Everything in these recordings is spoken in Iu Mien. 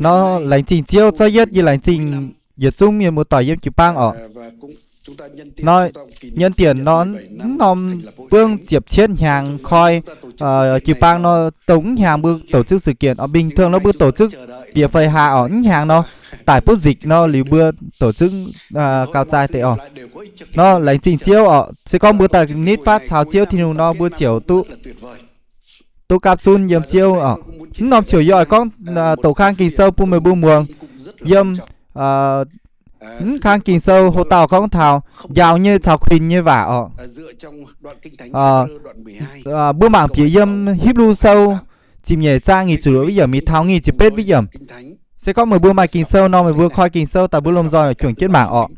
Nor laengz zingh Ziouv, zorqv yietv yie laengz zingh yietc zungv mienh muoz-doic yiem jiu-baang orqc. Nor, nyen dienc nor, mv norm buangv ziepc cietv hnyangx koi, jiu-baang nor dongh mv hnyangx mbuo tổ chức sự kiện orqc. Bình thường nor mbuo tổ chức bieqc feix hlaax orqc, mv hnyangx nor, daic butv nzikc nor liuz mbuo tổ chức gauh zaih deix orqc. Nor laengz zingh Ziouv orqc. Se gorngv mbuo daaih nitv fatv caux Ziouv Tin-Hungh nor, mbuo ziouc duqv, duqv gapv zunv yiem Ziouv orqc. Mv norm ziouc yie oix gorngv doqc kang Ging-Sou bun meih mbuo muangx. Yiem mv kang Ging-Sou ho dauh gorngv taux njaaux nyei caux kuinx nyei waac orqc. Mbuo mangc bieqc yiem Hipv^lu Sou ziepc nyeic zaang nyic ziepc luoqc wuov yiemc mingh taux nyic ziepc betv wuov yiemc. Se gorngv meih mbuo maaih Ging-Sou nor, meih mbuo koi Ging-Sou daaih mbuo lomh nzoih juangc jienv mangc orqc.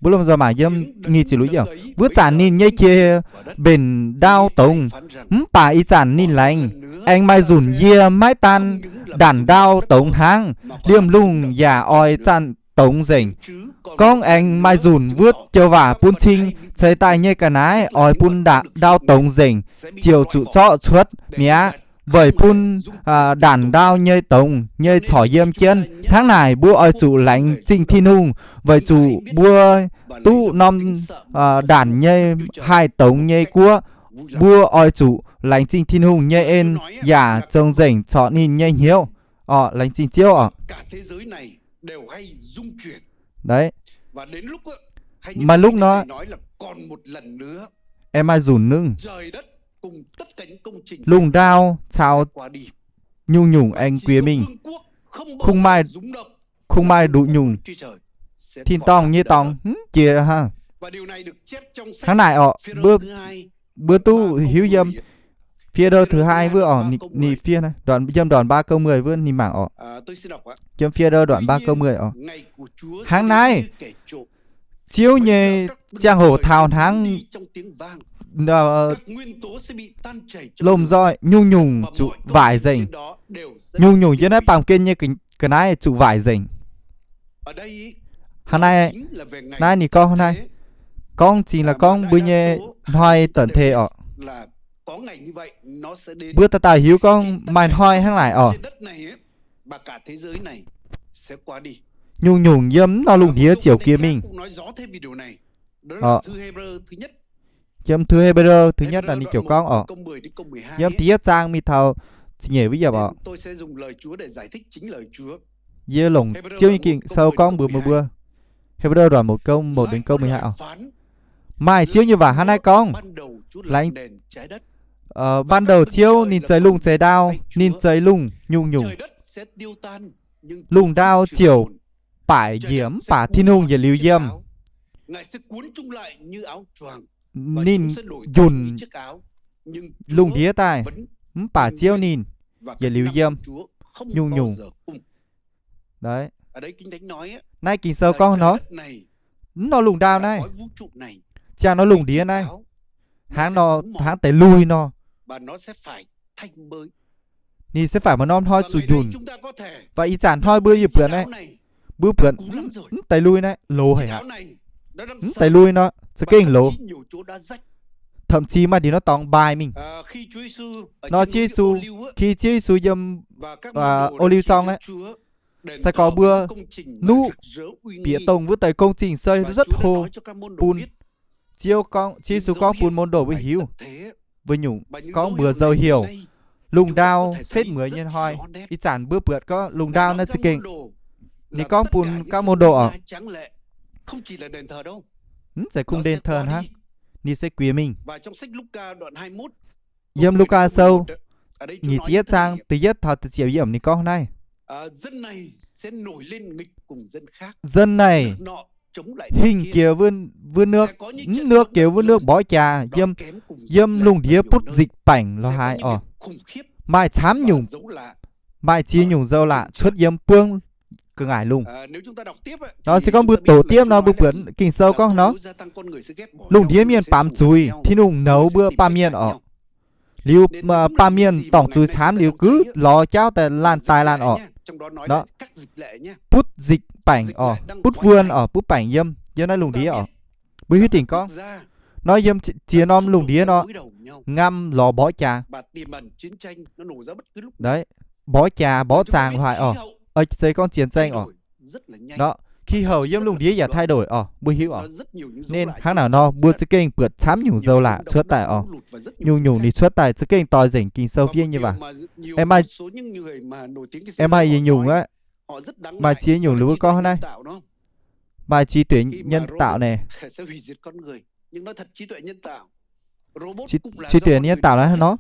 Mbuo lomh nzoih mangc yiem nyic ziepc luoqc yiemc. Wuov zanc ninh nyei qiex mbenc ndau dongz, mv baac ih zanc ninh laengz, aengx maaih nzunc yie maiv daan ndanc ndau dongz hnangv, liemh lungh yaac oix zanc dongz nzengc. Gorngv aengx maaih nzunc wuov joux waac bun cing ceix daaih nyei ga'naaiv oix bun ndau dongz nzengc, ziouc zuqc zorqv cuotv mi'aqv, weic bun ndanc ndau nyei dongz nyei corc yiem jienv. Hnangv naaic mbuo oix zuqc laengz zingh Tin-Hungh weic zuqc mbuo duqv norm ndanc nyei haih dongz nyei guoqv. Mbuo oix zuqc laengz zingh Tin-Hungh nyei en yaac zoux nzengc corc ninh nyei hnyouv. Orqc, laengz zingh Ziouv orqc. Maaih lungh nor, aengx maaih nzunc nungv, lungh ndau caux nyungc-nyungc aengx guiex mingh. Kungx maaih nduqc nyungc, tin-dorngh nyei dorngx mv jiex hnangv. Hnangv naaic orqc, mbuo duqv hiuv yiem Phi-e-đơ thứ hai wuov orqc, ninh fiev yiem đoạn ba câu mười wuov ninh mangc orqc. Yiem Phi-e-đơ đoạn ba câu mười orqc. Hnangv naaiv, Ziouv nyei ziangh hoc taux hnangv, lomh nzoih nyungc-nyungc zuqc waaic nzengc. Nyungc-nyungc yiem naaiv baamh gen nyei ga'naaiv zuqc waaic nzengc. Hnangv naaiv, naaiv ninh gorngv hnangv naaiv, gorngv zingx la'gorngv mbuo nyei hnoi tận thế orqc. Mbuo dauh dauh hiuv gorngv maaih hnoi hnangv naaic orqc. Nyungc-nyungc yiem mv norm lungh ndiev ziouc guiex mingh. Yiem thư Hê-bê-rơ thứ nhất ninh ziouc gorngv orqc, yiem da'yietv zaang mingh taux ziepc nyeic wuov yiemc orqc. Yie longc Ziouv nyei Ging-Sou gorngv mbuox meih mbuo. Hê-bê-rơ đoạn một câu một đến câu mười hai orqc. Maaih Ziouv nyei waac hnangv naaiv gorngv, ban đầu Ziouv ninh zeix lungh zeix ndau, ninh zeix lungh nyungc-nyungc. Lungh ndau ziouc baaic njiec mv baac Tin-Hungh yietc liuz yiem. Ninh njunc lungh ndiev daaih, mv baac Ziouv ninh yietc liuz yiem nyungc-nyungc. Naaiv Ging-Sou gorngv nor, mv nor lungh ndau naaiv, ziangh nor lungh ndiev naaiv, hnangv nor, hnangv deix lui nor, ninh se faix maaih norm hnoi zuqc njunc. Weic ih zanc hnoi mbuo yie buonc naaiv, mbuo buonc mv deix lui naaiv loz haic aqv. Mv deix lui nor za'gengh loz, thậm chí maaih ndie nor dorngx mbaai mingh. Nor Ziouv Yesu, khi Ziouv Yesu yiem Ô-liu zorng aqv, sai gorx mbuo nuqv bieqc dongh wuov deix công trình xây rất hô bun. Ziouv, Ziouv Yesu gorngv bun môn đồ mbuo hiuv, mbuo nyungc gorngv mbuox nzou heuc lungh ndau setv mueiz nyei hnoi. Ih zanc mbuo buatc gorngv lungh ndau naaiv za'gengh, ninh gorngv bun các môn đồ orqc, mv zeiz kungx đền thờ hnangv, ninh se guiex mingh. Yiem Lugaa Sou nyic ziepc yietv zaang da'yietv taux da'ziepc yiemc ninh gorngv naaiv, dân này hingh jiex wuov nước, mv nước jiex wuov nước, mborqv jaax, yiem, yiem lungh ndiev butv dịch bệnh lorz haaix orqc, maaih camv nyungc, maaih ziex nyungc nzou laqc cuotv yiem buangv ga'ngaaic lungh. Nor se gorngv mbuo doqc diepv nor mbuo buatc Ging-Sou gorngv nor, lungh ndiev mienh baamz zuiz, Tin-Hungh nouz mbuo baamh mienh orqc. Liuz baamh mienh dorngc zuiz camv liuz gux lorz jauv daaih laanh daaih laanh orqc. Butv dịch bệnh orqc, butv wuonh orqc, butv bệnh yiem, yiem naaiv lungh ndiev orqc. Mbuo hiuv dingc gorngv Nor yiem ziex norm lungh ndiev nor, ngam lorz mborqv jaax, mborqv jaax mborqv zaangc haic oc. Ei, se gorngv zien zaeng oc. Nor, khí hậu yiem lungh ndiev yaac thay đổi oc, mbuo hiuv oc. Nên hnangv naaic nor mbuo za'gengh buatc camv nyungc nzou laac cuotv daaih oc. Nyungc-nyungc ninh cuotv daaih za'gengh doix nzengc Ging-Sou fiev nyei waac. Aengx maaih yietc nyungc aqv, maaih ziex nyungc liuz mbuo gorngv hnangv naaiv, maaih trí tuệ nhân tạo naaic. Trí tuệ nhân tạo naaiv nor,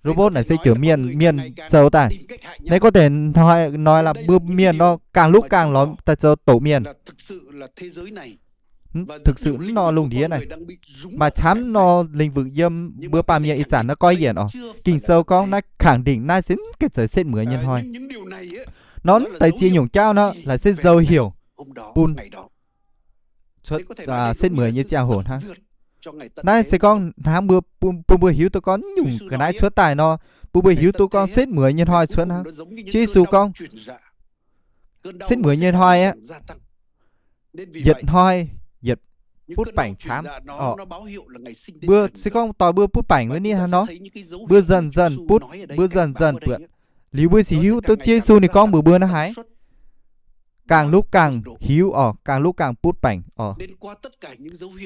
robot naaic se ziouc mienh, mienh zoux daaih. Naaiv gorngv deix hnoi-hnoi laaix mbuo mienh nor, càng lúc càng lorz daaih zoux doqc mienh. Thực sự nor lungh ndiev naaiv maaih camv nor lĩnh vực yiem mbuo baamh mienh ih zanc naaiv goiv yienc oc. Ging-Sou gorngv naaiv khẳng định naaiv se mv gaengh zeiz setv mueiz nyei hnoi. Nor mv deix ziex nyungc jauv nor laaic se dấu hiệu bun cuotv setv mueiz nyei ziangh hoc hnangv. Naaiv se gorngv hnangv mbuo, bun mbuo hiuv duqv gorngv nyungc ga'naaiv cuotv daaih nor, bun mbuo hiuv duqv gorngv setv mueiz nyei hnoi cuotv hnangv. Ziouv Yesu gorngv, setv mueiz nyei hnoi aqv, yietc hnoi yietc butv baengc camv oc. Mbuo se gorngv doix mbuo butv baengc wuov ninh hnangv nor, mbuo dần dần butv, mbuo dần dần buatc. Liuz mbuo sic hiuv duqv Ziouv Yesu ninh gorngv mbuox mbuo naaiv haic, càng lúc càng hiuv oc, càng lúc càng butv baengc oc.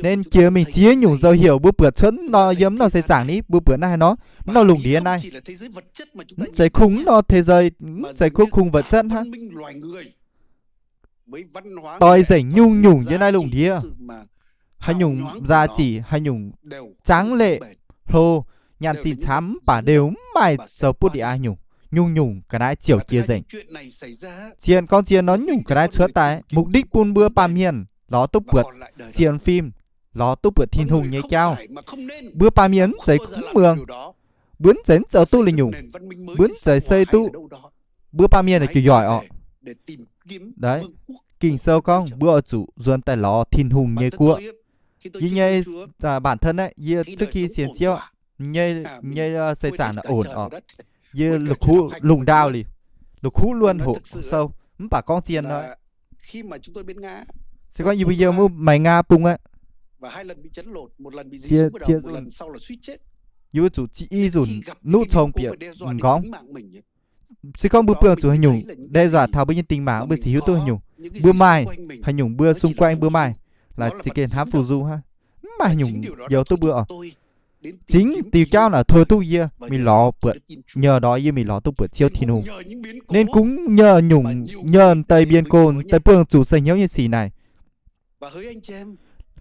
Nên jiex mingh ziex nyungc dấu hiệu mbuo buatc cuotv nor yiem nor seix zaangc ni, mbuo buatc naaiv haaix nor, nor lungh ndiev naaiv, mv zeiz kungx nor thế giới, mv zeiz kuv kungx vật chất hnangv. Doix nzengc nyungc-nyungc yiem naaiv lungh ndiev, haaix nyungc giá trị, haaix nyungc tráng lệ, hlo, nyaanh zinh camv mv baac đều mv maaih zoux butv aqv. Nyungc-nyungc ga'naaiv ziouc jiex nzengc. Zien gorngv zien nor, nyungc ga'naaiv cuotv daaih mục đích bun mbuo baamh mienh lorz duqv buatc sienx fim, lorz duqv buatc Tin-Hungh nyei jauv. Mbuo baamh mienh mv zeiz kungx muangx, mbuo mv zeiz mv zoux duqv la'nyungc, mbuo mv zeiz sei duqv, mbuo baamh mienh naaic ziouc yoic oc. Ging-Sou gorngv mbuo oix zuqc nzuonx daaih lorz Tin-Hungh nyei guoqv. Yie nyei bản thân aeqv, yie trước khi sienx Ziouv, yie nyei seix zaangc ổn oc. Yie la'kuqv lungh ndau liuz, la'kuqv luôn hồ sơ, mv baac gorngv zien nor, se gorngv yie mbuo yiem wuov Meiv Ngaa bung aeqv, yie zuqc i nzunc nuqv cong bieqc m'nqorngv. Se gorngv mbuo buangh zuqc haaix nyungc đe dọa taux mbuo nyei tính mạng, mbuo sic hiuv duqv haaix nyungc, mbuo maaih haaix nyungc, mbuo xung quanh mbuo maaih, laaix za'gengh hnamv phù du hnangv, mv maaih haaix nyungc njoux duqv mbuo oc. Chính diuh jauv naaic thueiv duqv yie mingh lorz buatc, nhờ đó yie mingh lorz duqv buatc Ziouv Tin-Hungh. Nên kungx nhờ nyungc, nhờ deix biến cố, deix buangh zuqc seix hnyouv nyei sic naaic.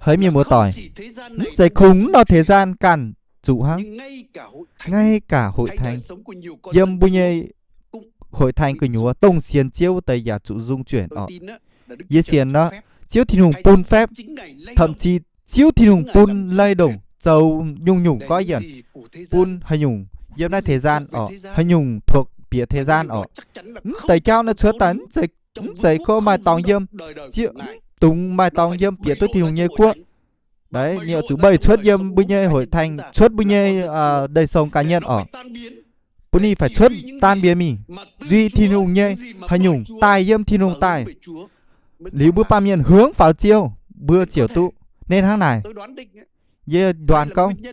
Hỡi mienh muoz-doic, mv zeiz kungx nor thời gian ganh zuqc hnangv, ngay cả hội thánh, yiem mbuo nyei hội thánh gu'nyuoz dongh sienx Ziouv deix yaac zuqc dung chuyển oc. Yie sienx nor, Ziouv Tin-Hungh bun phép, thậm chí Ziouv Tin-Hungh bun lay ndongc zoux nyungc-nyungc goiv yienc, bun haaix nyungc yiem naaiv thời gian oc, haaix nyungc thuộc bieqc thời gian oc. Mv deix jauv naaiv cuotv daaih mv zeiz, mv zeiz kov maaih dorngx yiem, mv dungx maaih dorngx yiem bieqc duqv Tin-Hungh nyei guoqv. Ninh oix zuqc mbeih cuotv yiem mbuo nyei hội thánh, cuotv mbuo nyei đời sống cá nhân oc. Bun ninh phải cuotv tan biến mingh, duy Tin-Hungh nyei haaix nyungc daaih yiem Tin-Hungh daaih. Liuz mbuo baamh mienh hướng vào Ziouv, mbuo ziouc duqv nên hnangv naaic. Yie đoán gorngv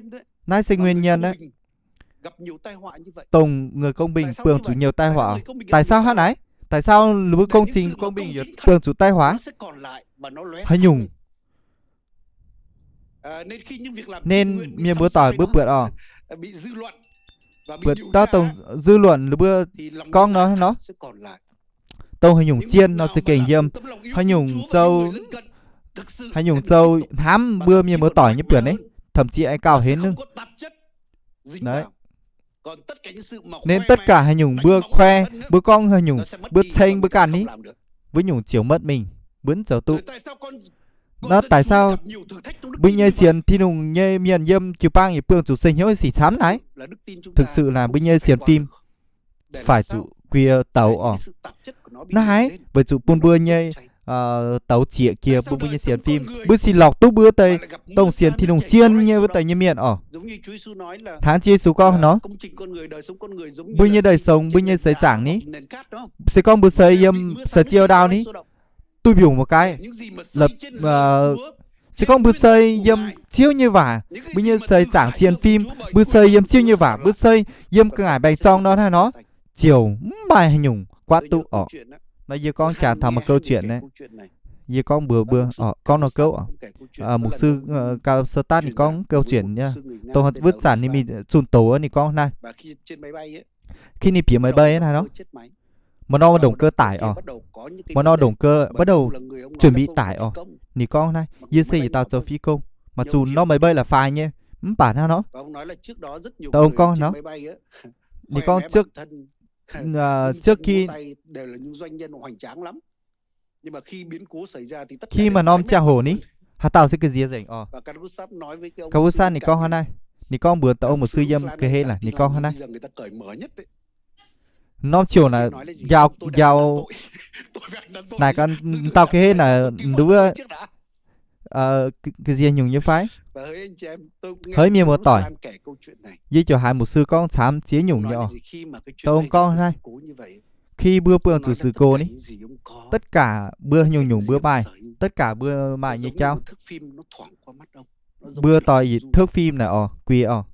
naaiv se nguyên nhân aqv, dongh người công bình buangh zuqc nhiều tai họa. Tại sao hnangv naaic? Tại sao mbuo công chính công bình buangh zuqc tai họa? Haaix nyungc nên mienh mbuo doic mbuo buatc oc, buatc dauh dongh dư luận mbuo gorngv nor, nor, dongh haaix nyungc zien nor za'gengh yiem, haaix nyungc zoux, haaix nyungc zoux hnamv mbuo mienh muoz-doic nyei buonc naaiv, thậm chí aengx gauh henv nungh. Nên tất cả haaix nyungc mbuo khoe, mbuo gorngv haaix nyungc, mbuo ceng mbuo ganh ni, wuov nyungc ziouc maiv mingh, mbuo mv zoux duqv. Nor tại sao mbuo nyei sienx Tin-Hungh nyei mienh yiem jiu-baang yietc buangh zuqc seix hnyouv sic camv naaiv? Thực sự là mbuo nyei sienx fim phải zuqc gie douz oc. Naaiv haiz weic zuqc bun mbuo nyei douz zieqc gie bun mbuo nyei sienx fim, mbuo sic lorz duqv mbuo deix dongh sienx Tin-Hungh zien nyei wuov deix nyei mienh oc. Hnangv Ziouv Yesu gorngv nor, mbuo nyei đời sống, mbuo nyei seix zaangc ni, se gorngv mbuo seix yiem seix ziouh ndau ni, duih mbiungc một cái, la'bieiv Se gorngv mbuo sei yiem Ziouv nyei waac, mbuo nyei seix zaangc sienx fim, mbuo sei yiem Ziouv nyei waac, mbuo sei yiem ga'ngaaic mbaengx zorng nor hnangv nor, ziouc mv maaih haaix nyungc guaatv duqv orqc. Nor yie gorngv jaax taux maaih câu chuyện naaiv. Yie gorngv mbuox mbuo, gorngv nor gouv, mục sư gau sơ tát ninh gorngv câu chuyện, dongh wuov zanc ninh mingh zunh doz ninh gorngv naaiv. Khi ninh bieqc máy bay naaiv nor, maaih norm động cơ tải orqc. Maaih norm động cơ bắt đầu chuẩn bị tải orqc. Ninh gorngv naaiv, yie se yietc dauh zoux phi công, mv baac zunh norm máy bay la'faanh nyei, mv baac hnangv nor. Dongh gorngv nor, ninh gorngv trước khi khi maaih norm ziangh hoc ni, haaix dauh se ga'nziex nzengc orqc. Gauv wuov sanh ninh gorngv hnangv naaiv, ninh gorngv mbuox dauh âu mục sư yiem ka'heiv naaic, ninh gorngv hnangv naaiv, norm ziouc naaic njaaux, njaaux naaic ganh dauh ka'heiv naaic nduov ga'nziex nyungc nyei fai? Haiz mienh muoz-doic, yie ziouc haiz mục sư gorngv camv ziex nyungc nyei orqc. Dongh gorngv naaiv, khi mbuo buangh zuqc sự cố ni, tất cả mbuo nyungc-nyungc mbuo maaih, tất cả mbuo maaih nyei jauv, mbuo doix thước phim naaic orqc, guix orqc.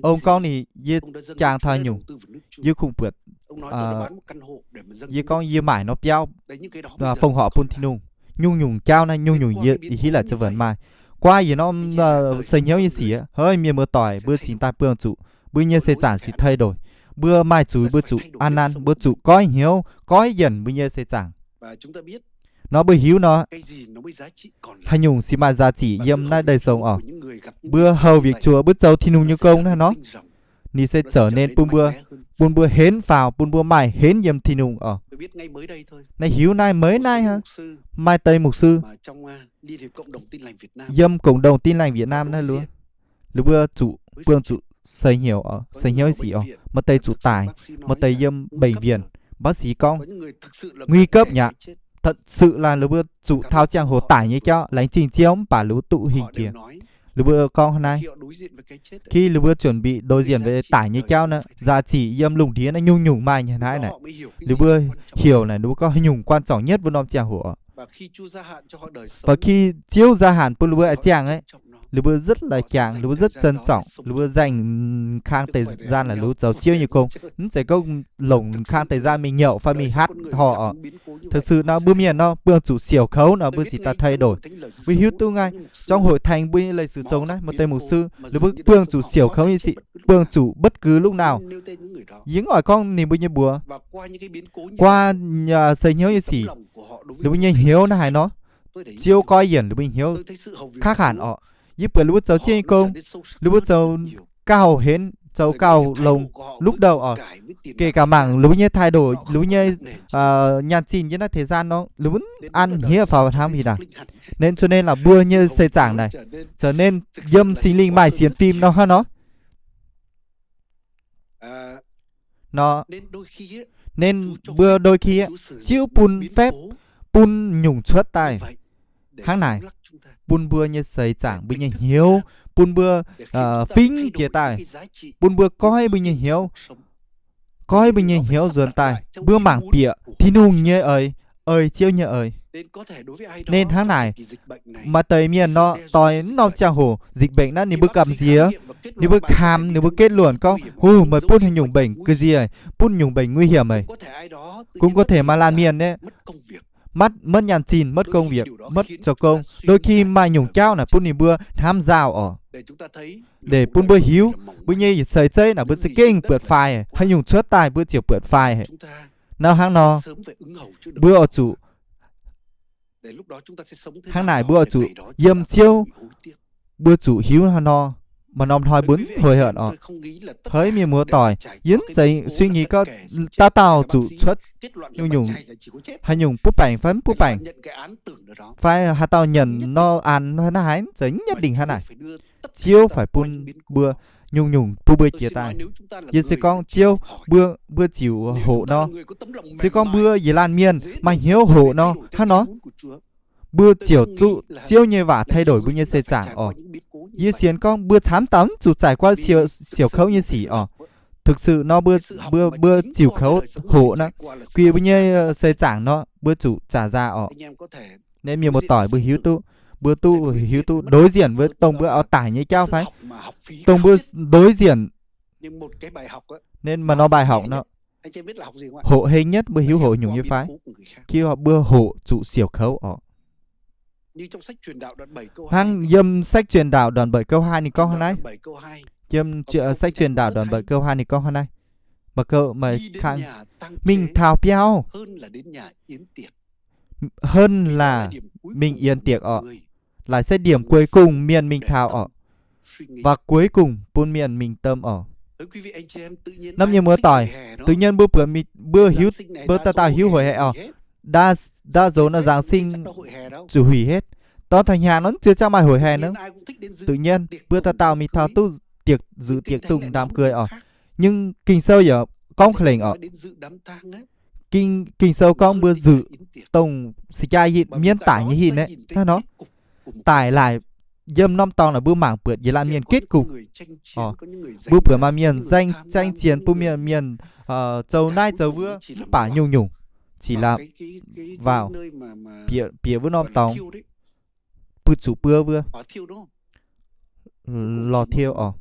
Ong gorngv ninh, yie jangx taux nyungc, yie kungx buatc, yie gorngv yie maaic norm biauv, phòng họp bun Tin-Hungh. Nyungc-nyungc jauv naaiv nyungc-nyungc yie hiv laaix za'vonx maaih. Guai yietc norm seix hnyouv nyei sic, haiz mienh muoz-doic, mbuo cingx daaih buangh zuqc mbuo nyei seix zaangc cingx thay đổi. Mbuo maaih zuiz mbuo zuqc an nanh, mbuo zuqc goiv hnyouv, goiv yienc mbuo nyei seix zaangc. Nor mbuo hiuv nor, haaix nyungc cingx maaih giá trị yiem naaiv đời sống orqc. Mbuo hầu việc Chúa, mbuo zoux Tin-Hungh nyei gong naaiv nor, ninh se zouv nên bun mbuo, bun mbuo henv faaux, bun mbuo maaih henv yiem Tin-Hungh orqc. Naaiv hiuv naaiv meix naaiv, maaih deix mục sư yiem cộng đồng Tin Lành Việt Nam naaiv, lov mbuo zuqc buangh zuqc seix hnyouv, seix hnyouv sic orqc. Maaih deix zuqc tải, maaih deix yiem bệnh viện, bác sĩ gorngv nguy cấp nhỉ, thật sự là lov mbuo zuqc taux ziangh hoc tải nyei jauv, laengz zingh Ziouv mv baac lov mbuo duqv hingh jiex. Lov mbuo gorngv naaiv, khi lov mbuo chuẩn bị đối diện với tải nyei jauv naaiv, giá trị yiem lungh ndiev naaiv nyungc-nyungc maaih nyei hnangv naaic, lov mbuo heuc naaic, lov mbuo gorngv haaix nyungc quan trọng nhất mbuo norm ziangh hoc. Và khi Ziouv gia hạn bun lov mbuo a'ziangh aeqv, lov mbuo rất là jangx, lov mbuo rất trân trọng, lov mbuo dành khang thời gian là lov zoux Ziouv nyei gong. Mv zeiz gorngv longc khang thời gian mingh nhậu fai mingh hát hò orqc. Thực sự nor mbuo mienh nor buangh zuqc siouc kouv nor mbuo cingx daaih thay đổi. Mbuo hiuv duqv nqaai, trong hội thánh mbuo nyei lịch sử sống naaiv, maaih deix mục sư lov mbuo buangh zuqc siouc kouv nyei sic, buangh zuqc bất cứ lúc nào. Yie mv oix gorngv ninh mbuo nyei mbuox. Qua seix hnyouv nyei sic, ninh mbuo nyei hnyouv naaiv haaix nor, Ziouv goiv yienc ninh mbuo nyei hnyouv khắc hẳn orqc. Yie buatc ninh mbuo zoux Ziouv nyei gong, ninh mbuo zoux gauh henv, zoux gauh longx, lúc đầu orqc. Kể cả mangc ninh mbuo nyei thái độ, ninh mbuo nyei nyaanh zinh yiem naaiv thời gian nor, ninh mbuo an hniev faaux hnangv haaix nor. Nên cho nên là mbuo nyei seix zaangc naaic, trở nên yiem Singx Lingh maaih sienx fim nor hnangv nor. Nor, nên mbuo đôi khi, Ziouv bun phép, bun nyungc cuotv daaih hnangv naaic, bun mbuo nyei seix zaangc, mbuo nyei hnyouv, bun mbuo fingx jiex daaih, bun mbuo goiv mbuo nyei hnyouv, goiv mbuo nyei hnyouv nzuonx daaih, mbuo mangc bieqc Tin-Hungh nyei eix, ei Ziouv nyei eix. Nên hnangv naaic, maaih deix mienh nor, doix norm ziangh hoc dịch bệnh naaiv ninh mbuo gamh nziex, ninh mbuo kaamx, ninh mbuo kết luận gorngv, uh, meih bun haaix nyungc bệnh ga'nziex, bun nyungc bệnh nguy hiểm eix. Cũng có thể maaih laanh mienh aeqv, mát, mất nhan chinh, mất công việc, mất chầu công. Đôi khi maaih nyungc jauv naaic bun ninh mbuo hnamv nzauh orqc. Để bun mbuo hiuv, mbuo nyei seix zeiv naaic mbuo za'gengh buatc faix, haaix nyungc cuotv daaih mbuo ziouc buatc faix. Nor hnangv nor, mbuo oix zuqc, hnangv naaic mbuo oix zuqc yiem Ziouv, mbuo zuqc hiuv hnangv nor, maaih norm hnoi mbuo hối hận orqc. Haiz mienh muoz-doic, yie mv zeiz suy nghĩ gorngv dauh dauh zuqc cuotv nyungc-nyungc, haaix nyungc butv baengc fai mv butv baengc, fai haaix dauh nyanc nor an naaiv haaix, mv zeiz nhất định hnangv naaic. Ziouv phải bun mbuo nyungc-nyungc bun mbuo jiex daaih. Yie se gorngv Ziouv mbuo, mbuo ziouc hoqc nor, se gorngv mbuo yietc laanh mienh maaih hnyouv hoqc nor hnangv nor, mbuo ziouc duqv Ziouv nyei waac thay đổi mbuo nyei seix zaangc orqc. Yie sienx gorngv mbuo camv dauh mv zuqc trải qua siouc kouv nyei sic orqc. Thực sự nor mbuo, mbuo, mbuo ziouc kouv hoqc nor, guih mbuo nyei seix zaangc nor mbuo zuqc zaqc nzaa orqc. Naaiv mienh muoz-doic mbuo hiuv duqv, mbuo duqv hiuv duqv đối diện với dongh mbuo oix tải nyei jauv fai? Dongh mbuo đối diện nên mà nó bài học nọ. Hoqc heng nhất mbuo hiuv hoqc nyungc nyei fai? Khi mbuo hoqc zuqc siouc kouv orqc. Hnangv yiem sách truyền đạo đoạn bảy câu hai ninh gorngv hnangv naaiv. Yiem sách truyền đạo đoạn bảy câu hai ninh gorngv hnangv naaiv. Mingh taux biauv hơn là mingh yến tiệc orqc. Laaic se điểm cuối cùng mienh mingh taux orqc, và cuối cùng bun mienh mingh tâm orqc. Naaiv mienh muoz-doic, tự nhiên mbuo buatc mbuo hiuv, mbuo dauh dauh hiuv hội hè orqc. Đa số nó Giáng sinh zuqc hủy hết. Dorn taux hnyangx nor ziouc jauv maaih hội hè nor. Tự nhiên mbuo dauh dauh mingh taux duqv tiệc, dự tiệc tùng đám cưới orqc. Nhưng Ging-Sou yaac gorngv ka'lengc orqc. Ging-Sou gorngv mbuo dự dongh sijaa yinh mienv daic nyei hinh aeqv, hnangv nor. Daic laaic yiem norm dorngx naaic mbuo mangc buatc yietc laanh mienh kết cục. Mbuo buatc maaih mienh danh, danh chiến, bun mienh, mienh zoux naaiv zoux wuov, mv baac nyungc-nyungc zic lorz vào bieqc, bieqc wuov norm dorngx, butv zuqc buo wuov, lorz thiou orqc.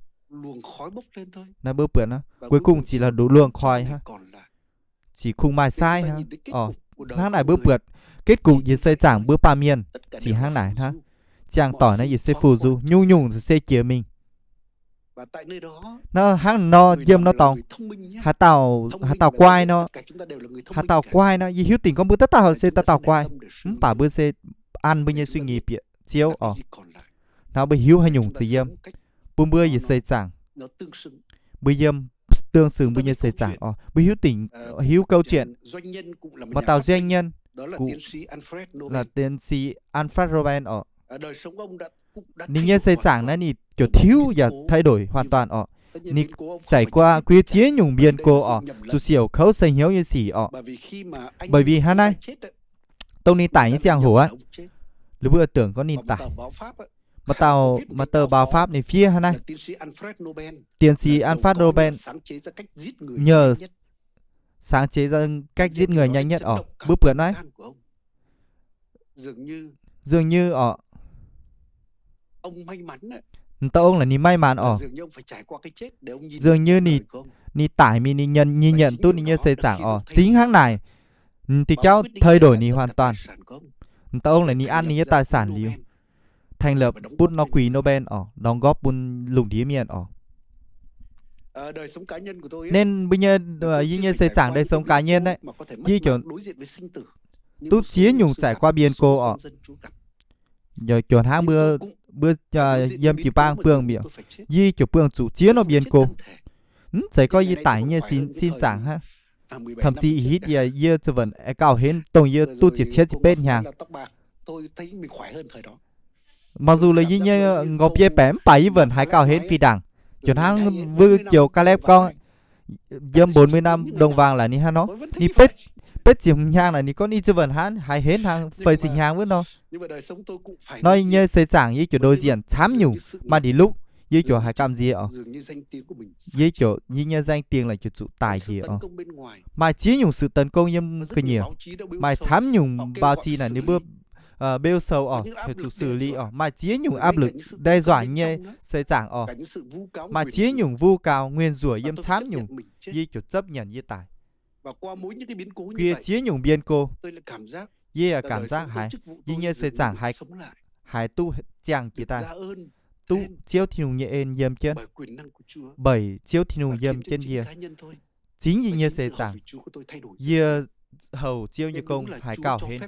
Naaiv mbuo buatc cuối cùng chỉ là đủ luồng khói hnangv, zic kungx maaih saaiv hnangv orqc. Hnangv naaic mbuo buatc kết cục yie se zaangc mbuo baamh mienh zic hnangv naaic hnangv. Ziangh doic naaiv yie se fu-sux nyungc-nyungc se jiex mingh. Naaiv hnangv nor yiem norm dorngx, haaix dauh, haaix dauh guai nor, haaix dauh guai nor, yie hiuv dingc gorngv mbuo dauh dauh se dauh dauh guai, mv baac mbuo se an mbuo nyei suy nghĩ bieqc Ziouv orqc. Hnangv mbuo hiuv haaix nyungc za'yiem, bun mbuo yaac seix zaangc. Mbuo yiem tương xứng mbuo nyei seix zaangc orqc. Mbuo hiuv dingc, hiuv câu chuyện, maaih dauh doanh nhân, là tiến sĩ Alfred Nobel orqc. Ninh nyei seix zaangc naaiv ninh ziouc tiuv yaac thay đổi hoàn toàn orqc. Ninh trải qua, kuiv ziex nyungc biến cố orqc, zuqc siouc kouv seix hnyouv nyei sic orqc. Bởi vì hnangv naaiv, dongh ninh daic nyei ziangh hoc aqv, liuz mbuo tưởng có ninh daic. Maaih dauh, maaih dauh báo pháp ninh fiev hnangv naaiv: Tiến sĩ Alfred Nobel nhờ sáng chế ra cách giết người nhanh nhất orqc. Mbuo buatc naaiv, dường như orqc, dauh ong là ninh may mắn orqc. Dường như ninh daic mingh ninh nhìn nhận duqv ninh nyei seix zaangc orqc. Chính hnangv naaic, diuh jauv thay đổi ninh hoàn toàn. Dauh ong là ninh an ninh nyei tài sản liuz, thành lập bun norm quỹ Nobel orqc, đóng góp bun lungh ndiev mienh orqc. Nên mbuo nyei, yie nyei seix zaangc đời sống cá nhân aqv, yie ziouc duqv ziex nyungc trải qua biến cố orqc. Ziouc hnangv mbuo, mbuo yiem jiu-baang buangh mi'aqv, yie ziouc buangh zuqc ziex norm biến cố. Mv zeiz gorngv yie daic nyei sin, sin zaangc hnangv. Thậm chí ih hitv yie, yie zuqc wuonc haaix gauh henv dongh yie duqv ziepc cietv ziepc betv hnyangx. Mặc dù là yie nyei nqorngv biei baeqc mv baac yie wuonc haaix gauh henv fih ndaangc. Ziouc hnangv wuov joux Caleb gorngv, yiem bốn mươi năm đồng vàng là ninh hnangv nor, ninh betv, betv ziepc hnyangx naaic ninh gorngv ninh zuqc wuonc haaix, haiz henv hnangv feix ziepc hnyangx wuov nor. Nor yie nyei seix zaangc yie ziouc đối diện camv nyungc, maaih ndeic lukv yie ziouc haiz gamh nziex orqc. Yie ziouc, yie nyei danh tiếng là ziouc zuqc daic njiec orqc. Maaih ziex nyungc sự tấn công yiem ga'nyiec. Maaih camv nyungc báo chí naaic ninh mbuo bêu sou orqc, heuc zuqc xử lý orqc. Maaih ziex nyungc áp lực đe dọa nyei seix zaangc orqc. Maaih ziex nyungc vu cáo, nguyền rủa yiem camv nyungc, yie ziouc chấp nhận yie daic. Qua ziex nyungc biến cố, yie cảm giác haiz yie nyei seix zaangc haiz, haiz duqv ziangh jiex daaih, duqv Ziouv Tin-Hungh nyei en yiem jienv, beic Ziouv Tin-Hungh yiem jienv yie. Chính yie nyei seix zaangc, yie houc Ziouv nyei gong haiz gauh henv.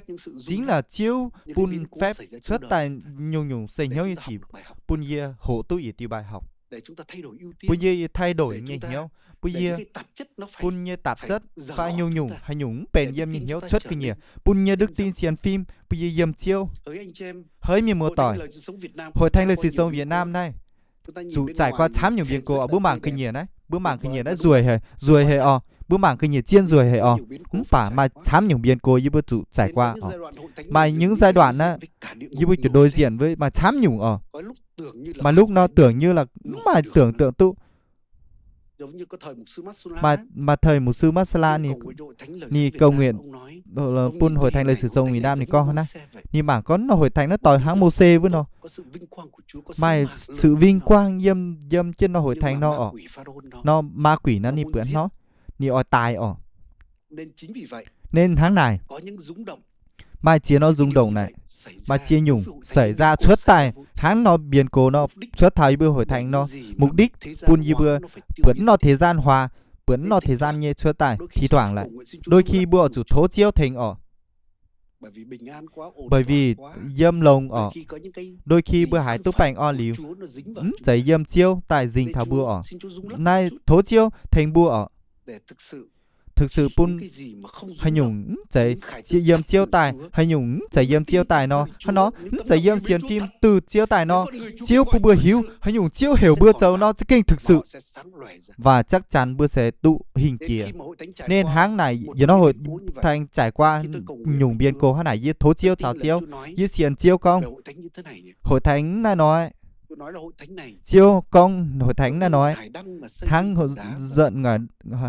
Chính là Ziouv bun phép cuotv daaih nyungc-nyungc seix hnyouv nyei sic bun yie hoqc duqv yietc diuh bài học, bun yie thay đổi nyei hnyouv, bun yie, bun nyei tạp chất fai nyungc-nyungc haaix nyungc mv benx yiem nyei hnyouv cuotv ga'nyiec, bun yie đức tin sienx fim, bun yie yiem Ziouv. Hei mienh muoz-doic, Hội Thánh Lời Sự Sống Việt Nam naaiv zuqc trải qua camv nyungc biến cố orqc. Mbuo mangc ga'nyiec naaiv, mbuo mangc ga'nyiec naaiv nzueic haic, nzueic haic orqc. Mbuo mangc ga'nyiec zieqv nzueic haic orqc. Mv baac maaih camv nyungc biến cố yie mbuo zuqc trải qua orqc. Maaih những giai đoạn naaiv, yie mbuo ziouc đối diện với maaih camv nyungc orqc. Maaih lúc nor tưởng như là mv maaih tưởng tượng duqv. Maaih, maaih thời mục sư Massala ninh, ninh cầu nguyện bun Hội Thánh Lời Sự Sống Việt Nam ninh gorngv hnangv naaiv. Ninh mangc gorngv nor hội thánh naaiv doix hnangv Mose wuov nor, maaih sự vinh quang yiem, yiem jienv nor hội thánh nor orqc. Nor ma quỷ naaiv ninh buatc nor, ninh oix daaih orqc. Nên hnangv naaic, maaih ziex norm rung động naaic, maaih ziex nyungc xảy ra cuotv daaih hnangv nor, biến cố nor cuotv taux yie mbuo hội thánh nor, mục đích bun yie mbuo buatc nor thời gian hòa, buatc nor thời gian nyei cuotv daaih thi thoảng lại. Đôi khi mbuo oix zuqc tov Ziouv tengx orqc. Bởi vì bình an quá ổn, bởi vì yiem longx orqc. Đôi khi mbuo haiz duqv baengh orn liuz, mv zeiz yiem Ziouv daaih nzengc taux mbuo orqc. Naaiv tov Ziouv tengx mbuo orqc. Thực sự bun haaix nyungc mv zeiz yiem Ziouv daaih, haaix nyungc mv zeiz yiem Ziouv daaih nor, hnangv nor mv zeiz yiem sienx fim duqv Ziouv daaih nor, Ziouv bun mbuo hiuv, haaix nyungc Ziouv heuc mbuo zoux nor za'gengh thực sự, và chắc chắn mbuo se duqv hingh jiex. Nên hnangv naaic, yie nor hội thánh trải qua nyungc biến cố hnangv naaic, yie tov Ziouv, caux Ziouv, yie sienx Ziouv gorngv, hội thánh naaiv nor, Ziouv gorngv hội thánh naaiv nor, hnangv giận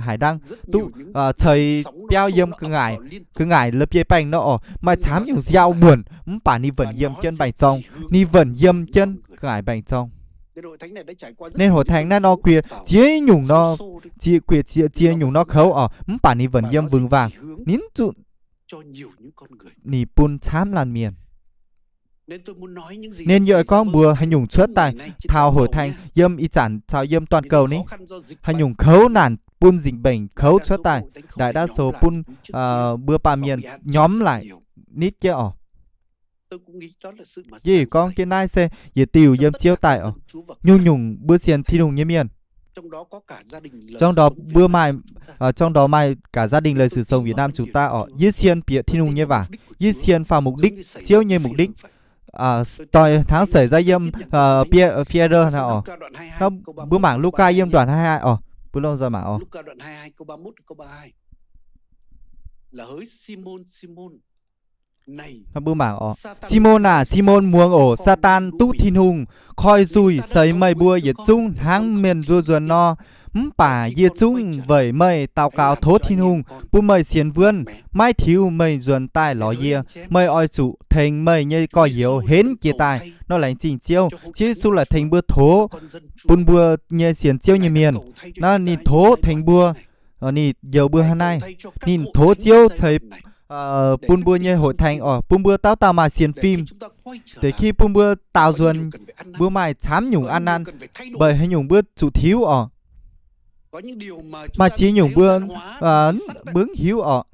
hải đăng duqv ceix biauv yiem gu'nguaaic la'bieiv-baengh nor orqc. Maaih camv nyungc nziaaux muonc mv baac ninh vẫn yiem jienv mbaengx-zorng, ninh vẫn yiem jienv gu'nguaaic mbaengx-zorng. Nên hội thánh naaiv nor quiex ziex nyungc nor, quiex ziex nyungc nor kouv orqc, mv baac ninh vẫn yiem vinh vang, ninh zuqc, ninh bun camv laanh mienh. Nên yie oix gorngv mbuox haaix nyungc cuotv daaih taux hội thánh yiem ih zanc caux yiem toàn cầu ni, haaix nyungc kouv naanc bun dịch bệnh kouv cuotv daaih, đại đa số bun mbuo baamh mienh nyormv laaic nitv jienv orqc. Yie gorngv jienv naaiv se yietc diuh yiem Ziouv daaih orqc. Nyungc-nyungc mbuo sienx Tin-Hungh nyei mienh, trong đó mbuo maaih, trong đó maaih cả gia đình lịch sử sống Việt Nam chúng ta orqc. Yie sienx bieqc Tin-Hungh nyei waac, yie sienx vào mục đích, Ziouv nyei mục đích. Doix hnangv seix zaih yiem Phi-e-đơ naaiv orqc. Mbuo mangc Lugaa yiem đoạn hai hai orqc, mbuo longc nzoih mangc orqc. Mbuo mangc orqc, Simôn aah, Simôn muangx oc. Saadaan duqv Tin-Hungh koi nzuih seix meih mbuo yietc zungv hnangv mienh nzuonx nor. Mv baac yie zungv weic meih daux gaux tov Tin-Hungh bun meih sienx wuonv, maiv tiux meih nzuonx daaih lorz yie. Meih oix zuqc tengx meih nyei gorx-youz henv jiez daaih. Nor laengz zingh Ziouv, Ziouv Yesu laaic tengx mbuo tov bun mbuo nyei sienx Ziouv nyei mienh. Naaiv ninh tov tengx mbuo, ninh njoux mbuo hnangv naaiv. Ninh tov Ziouv ceix bun mbuo nyei hội thánh orqc, bun mbuo dauh dauh maaih sienx fim. Deix ki bun mbuo daaux nzuonx, mbuo maaih camv nyungc an nanh, weic haaix nyungc mbuo zuqc tiux orqc. Maaih ziex nyungc mbuo, mbuo mv hiuv orqc.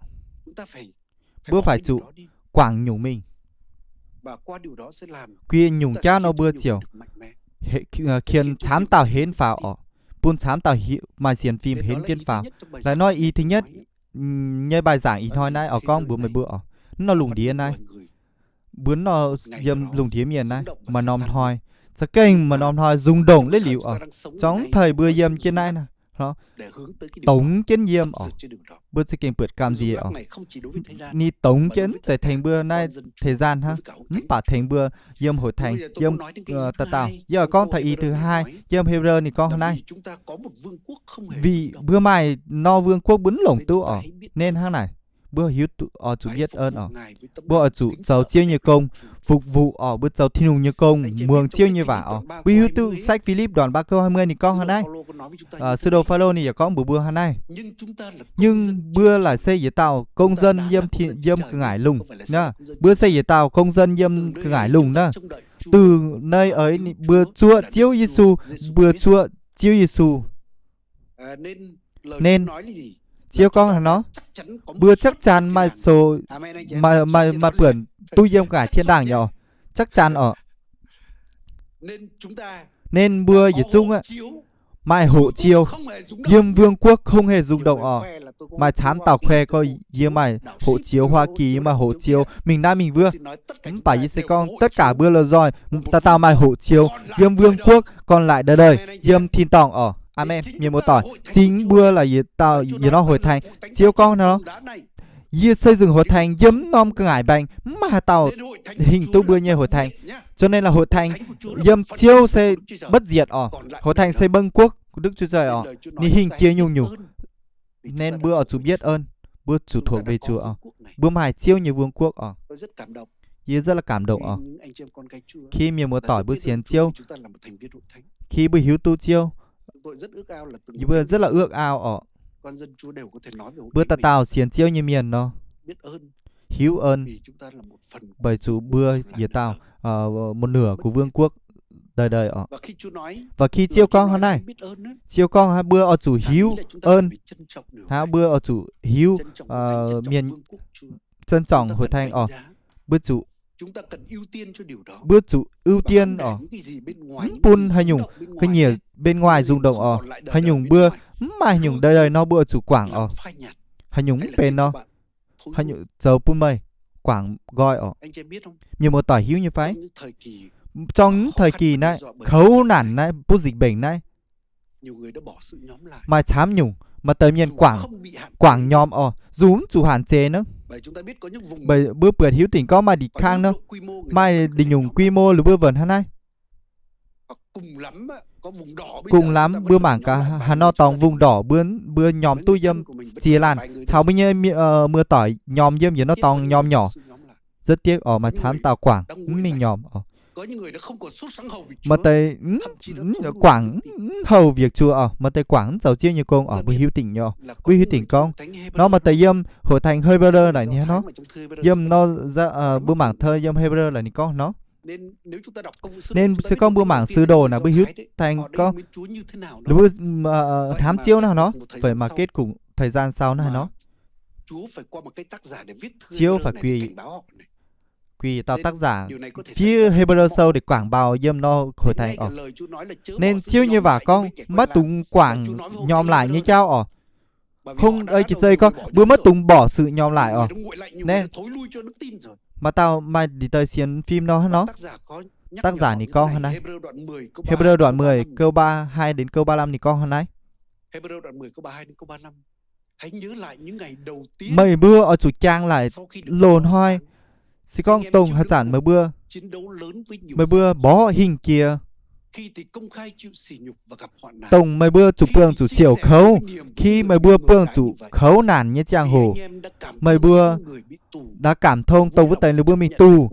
Mbuo phải zuqc guangc nyungc mingh. Guiex nyungc jauv nor mbuo ziouc qiemx camv dauh henv faaux orqc, bun camv dauh maaih sienx fim henv jienv faaux. Laaic hnoi ih thứ nhất nyei bài giảng ih hnoi naaiv oix gorngv mbuox meih mbuo orqc, nor lungh ndiev naaiv, mbuo nor yiem lungh ndiev mienh naaiv maaih norm hnoi, za'gengh maaih norm hnoi rung động laiv liuz orqc, zorngv taux mbuo yiem jienv naaiv, dongz jienv yiem orqc. Mbuo za'gengh buatc gamh nziex orqc. Ninh dongz jienv mv zeiz tengx mbuo naaiv thời gian hnangv, mv baac tengx mbuo yiem hội thánh, yiem dauh dauh. Yie oix gorngv taux ih thứ hai, yiem Hê-bơ-rơ ninh gorngv hnangv naaiv, vì mbuo maaih norm vương quốc mbuo mv longc duqv orqc. Nên hnangv naaic, mbuo hiuv duqv oix zuqc biết ơn orqc. Mbuo oix zuqc zoux Ziouv nyei gong, phục vụ orqc. Mbuo zoux Tin-Hungh nyei gong, muangx Ziouv nyei waac orqc. Mbuo hiuv duqv sách Philip đoạn ba câu hai mươi ninh gorngv hnangv naaiv. Sư đồ Phaolô ninh yaac gorngv mbuox mbuo hnangv naaiv. Nhưng mbuo laaic se yietc dauh công dân yiem, yiem gu'nguaaic lungh. Mbuo se yietc dauh công dân yiem gu'nguaaic lungh naaiv. Từ nơi ấy mbuo zuoqv Ziouv Yesu, mbuo zuoqv Ziouv Yesu. Nên Ziouv gorngv hnangv nor, mbuo chắc chắn maaih, maaih buonc duqv yiem gu'nguaaic thiên đàng nyei orqc. Chắc chắn orqc. Nên mbuo yietc zungv aqv, maaih hộ chiếu, yiem vương quốc không hề rung động orqc. Maaih camv dauh khoe gorngv yie maaih hộ chiếu Hoa Kỳ, yie maaih hộ chiếu mingh naaiv mingh wuov. Mv baac yie se gorngv tất cả mbuo lomh nzoih dauh dauh maaih hộ chiếu yiem vương quốc còn lại đời đời yiem tin dorngh orqc. Amen. Mienh muoz-doic, chính mbuo là yietc norm hội thánh. Ziouv gorngv nor, yie xây dựng hội thánh yiem norm gu'nguaaic mbaengx, mv maaih haaix dauh hingh duqv mbuo nyei hội thánh. Cho nên là hội thánh yiem Ziouv se bất diệt orqc. Hội thánh se vương quốc Đức Chúa Trời orqc. Ninh hingh jiex nyungc-nyungc. Nên mbuo oix zuqc biết ơn, mbuo zuqc thuộc về Chúa orqc. Mbuo maaih Ziouv nyei vương quốc orqc. Yie rất là cảm động oc. Khi mienh muoz-doic mbuo sienx Ziouv, khi mbuo hiuv duqv Ziouv, yie mbuo rất là ước ao oc. Mbuo dauh dauh sienx Ziouv nyei mienh nor, hiuv ơn, weic zuqc mbuo yietc dauh, một nửa của vương quốc đời đời oc. Và khi Ziouv gorngv hnangv naaiv, Ziouv gorngv hnangv mbuo oix zuqc hiuv ơn, hnangv mbuo oix zuqc hiuv, mienh trân trọng hội thánh oc. Mbuo zuqc, mbuo zuqc ưu tiên oc. Mv bun haaix nyungc ga'nyiec bên ngoài rung động oc. Haaix nyungc mbuo, mv maaih haaix nyungc đời đời nor mbuo oix zuqc quảng oc. Haaix nyungc mv benx nor, haaix nyungc zoux bun meih quảng nqoi oc. Mienh muoz-doic hiuv nyei fai? Trong thời kỳ naaiv, khấu nạn naaiv, bút dịch bệnh naaiv, maaih camv nyungc, maaih deix mienh quảng, quảng nhóm oc, dù mv zuqc hạn chế nor. Mbuo buatc hiuv dingc gorngv maaih đỉnh khang nor, maaih đỉnh nyungc quy mô lih mbuo wuonc hnangv naaiv. Cùng lắm mbuo mangc gaax haaix nor dorngx vùng đỏ mbuo, mbuo nhóm duqv yiem ziex laanh, caux mbuo nyei muoz-doic nhóm yiem yietc norm dorngx nhóm nhỏ. Rất tiếc oc, maaih camv dauh quảng mv mingh nhóm oc. Maaih deix quảng mv hầu việc chùa oc, maaih deix quảng mv zoux Ziouv nyei gong oc. Mbuo hiuv dingc nor, mbuo hiuv dingc gorngv nor maaih deix yiem hội thánh Hêbrơ naaic ni nor, yiem nor, mbuo mangc thơ yiem Hêbrơ naaic ninh gorngv nor. Nên se gorngv mbuo mangc Sứ Đồ naaic mbuo hiuv dingc gorngv ninh mbuo hnamv Ziouv nor nor, vậy mà kết cục thời gian sau nor nor, Ziouv phải quy, quy yietc dauh tác giả fiev Hêbrơ sâu để quảng bào yiem nor hội thánh oc. Nên Ziouv nyei waac gorngv maiv dungx quảng nhóm lại nyei jauv oc. Không, ei jiex zei gorngv mbuo maiv dungx bỏ sự nhóm lại oc. Nên maaih dauh maaih đỉnh dơi sienx phim nor hnangv nor, tác giả ninh gorngv hnangv naaiv. Hêbrơ đoạn mười câu ba hai đến câu ba lăm ninh gorngv hnangv naaiv. Meih mbuo oix zuqc jang laaic loz-hnoi, se gorngv dongh haaix zanc meih mbuo, meih mbuo mborqv hingh jiex, dongh meih mbuo zuqc buangh zuqc siouc kouv, khi meih mbuo buangh zuqc kouv naanc nyei ziangh hoc, meih mbuo đã cảm thông dongh wuov deix ninh mbuo mingh tù,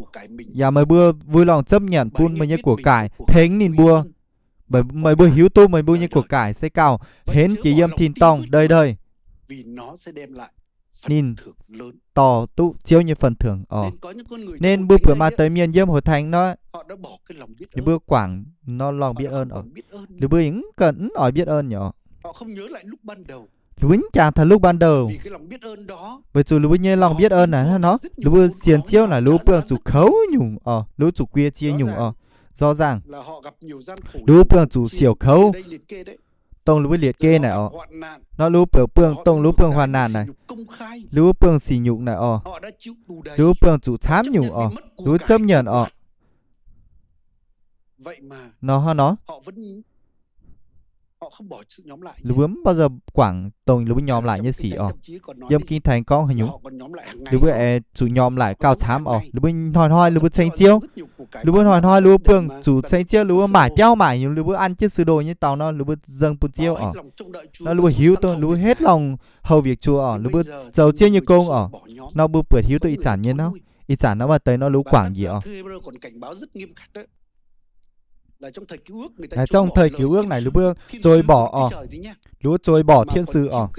yaac meih mbuo vui lòng chấp nhận bun meih nyei của cải tengx ninh mbuo. Meih mbuo hiuv duqv meih mbuo nyei của cải se gauh henv jiex yiem tin-dorngh đơi đơi. Ninh dorh duqv Ziouv nyei phần thưởng oc. Nên mbuo buatc maaih deix mienh yiem hội thánh nor, ninh mbuo quảng nor lòng biết ơn oc. Ninh mbuo mv ganh mv oix biết ơn nyei oc. Ninh mbuo mv jangx taux lúc ban đầu. Weic zuqc ninh mbuo nyei lòng biết ơn naaic hnangv nor, ninh mbuo sienx Ziouv naaic ninh mbuo buangh zuqc kouv nyungc oc, ninh mbuo zuqc guie jiex nyungc oc. Rõ ràng, ninh mbuo buangh zuqc siouc kouv, dongh ninh mbuo liệt kê naaic oc. Nor ninh mbuo buangh, dongh ninh mbuo buangh hoạn nạn naaic, ninh mbuo buangh sỉ nhục naaic oc, ninh mbuo buangh zuqc camv nyungc oc, ninh mbuo chấp nhận oc. Nor hnangv nor, ninh mbuo mv bao giờ quảng dongh ninh mbuo nhóm lại nyei sic oc. Yiem Kinh Thánh gorngv haaix nyungc, ninh mbuo aengx zuqc nhóm lại gauh camv oc. Ninh mbuo hnoi-hnoi ninh mbuo ceng Ziouv, ninh mbuo hnoi-hnoi ninh mbuo buangh zuqc ceng Ziouv, ninh mbuo maaic biauv maaic, ninh mbuo ăn jienv sư đồ nyei dorngx nor ninh mbuo dâng bun Ziouv oc. Nor ninh mbuo hiuv duqv ninh mbuo hết lòng hầu việc Chúa oc, ninh mbuo zoux Ziouv nyei gong oc. Nor mbuo buatc hiuv duqv ih zanc nyei nor, ih zanc nor maaih deix nor ninh mbuo quảng njiec oc. Naaiv trong thời Cựu Ước naaic ninh mbuo chối bỏ oc, ninh mbuo chối bỏ thiên使oc.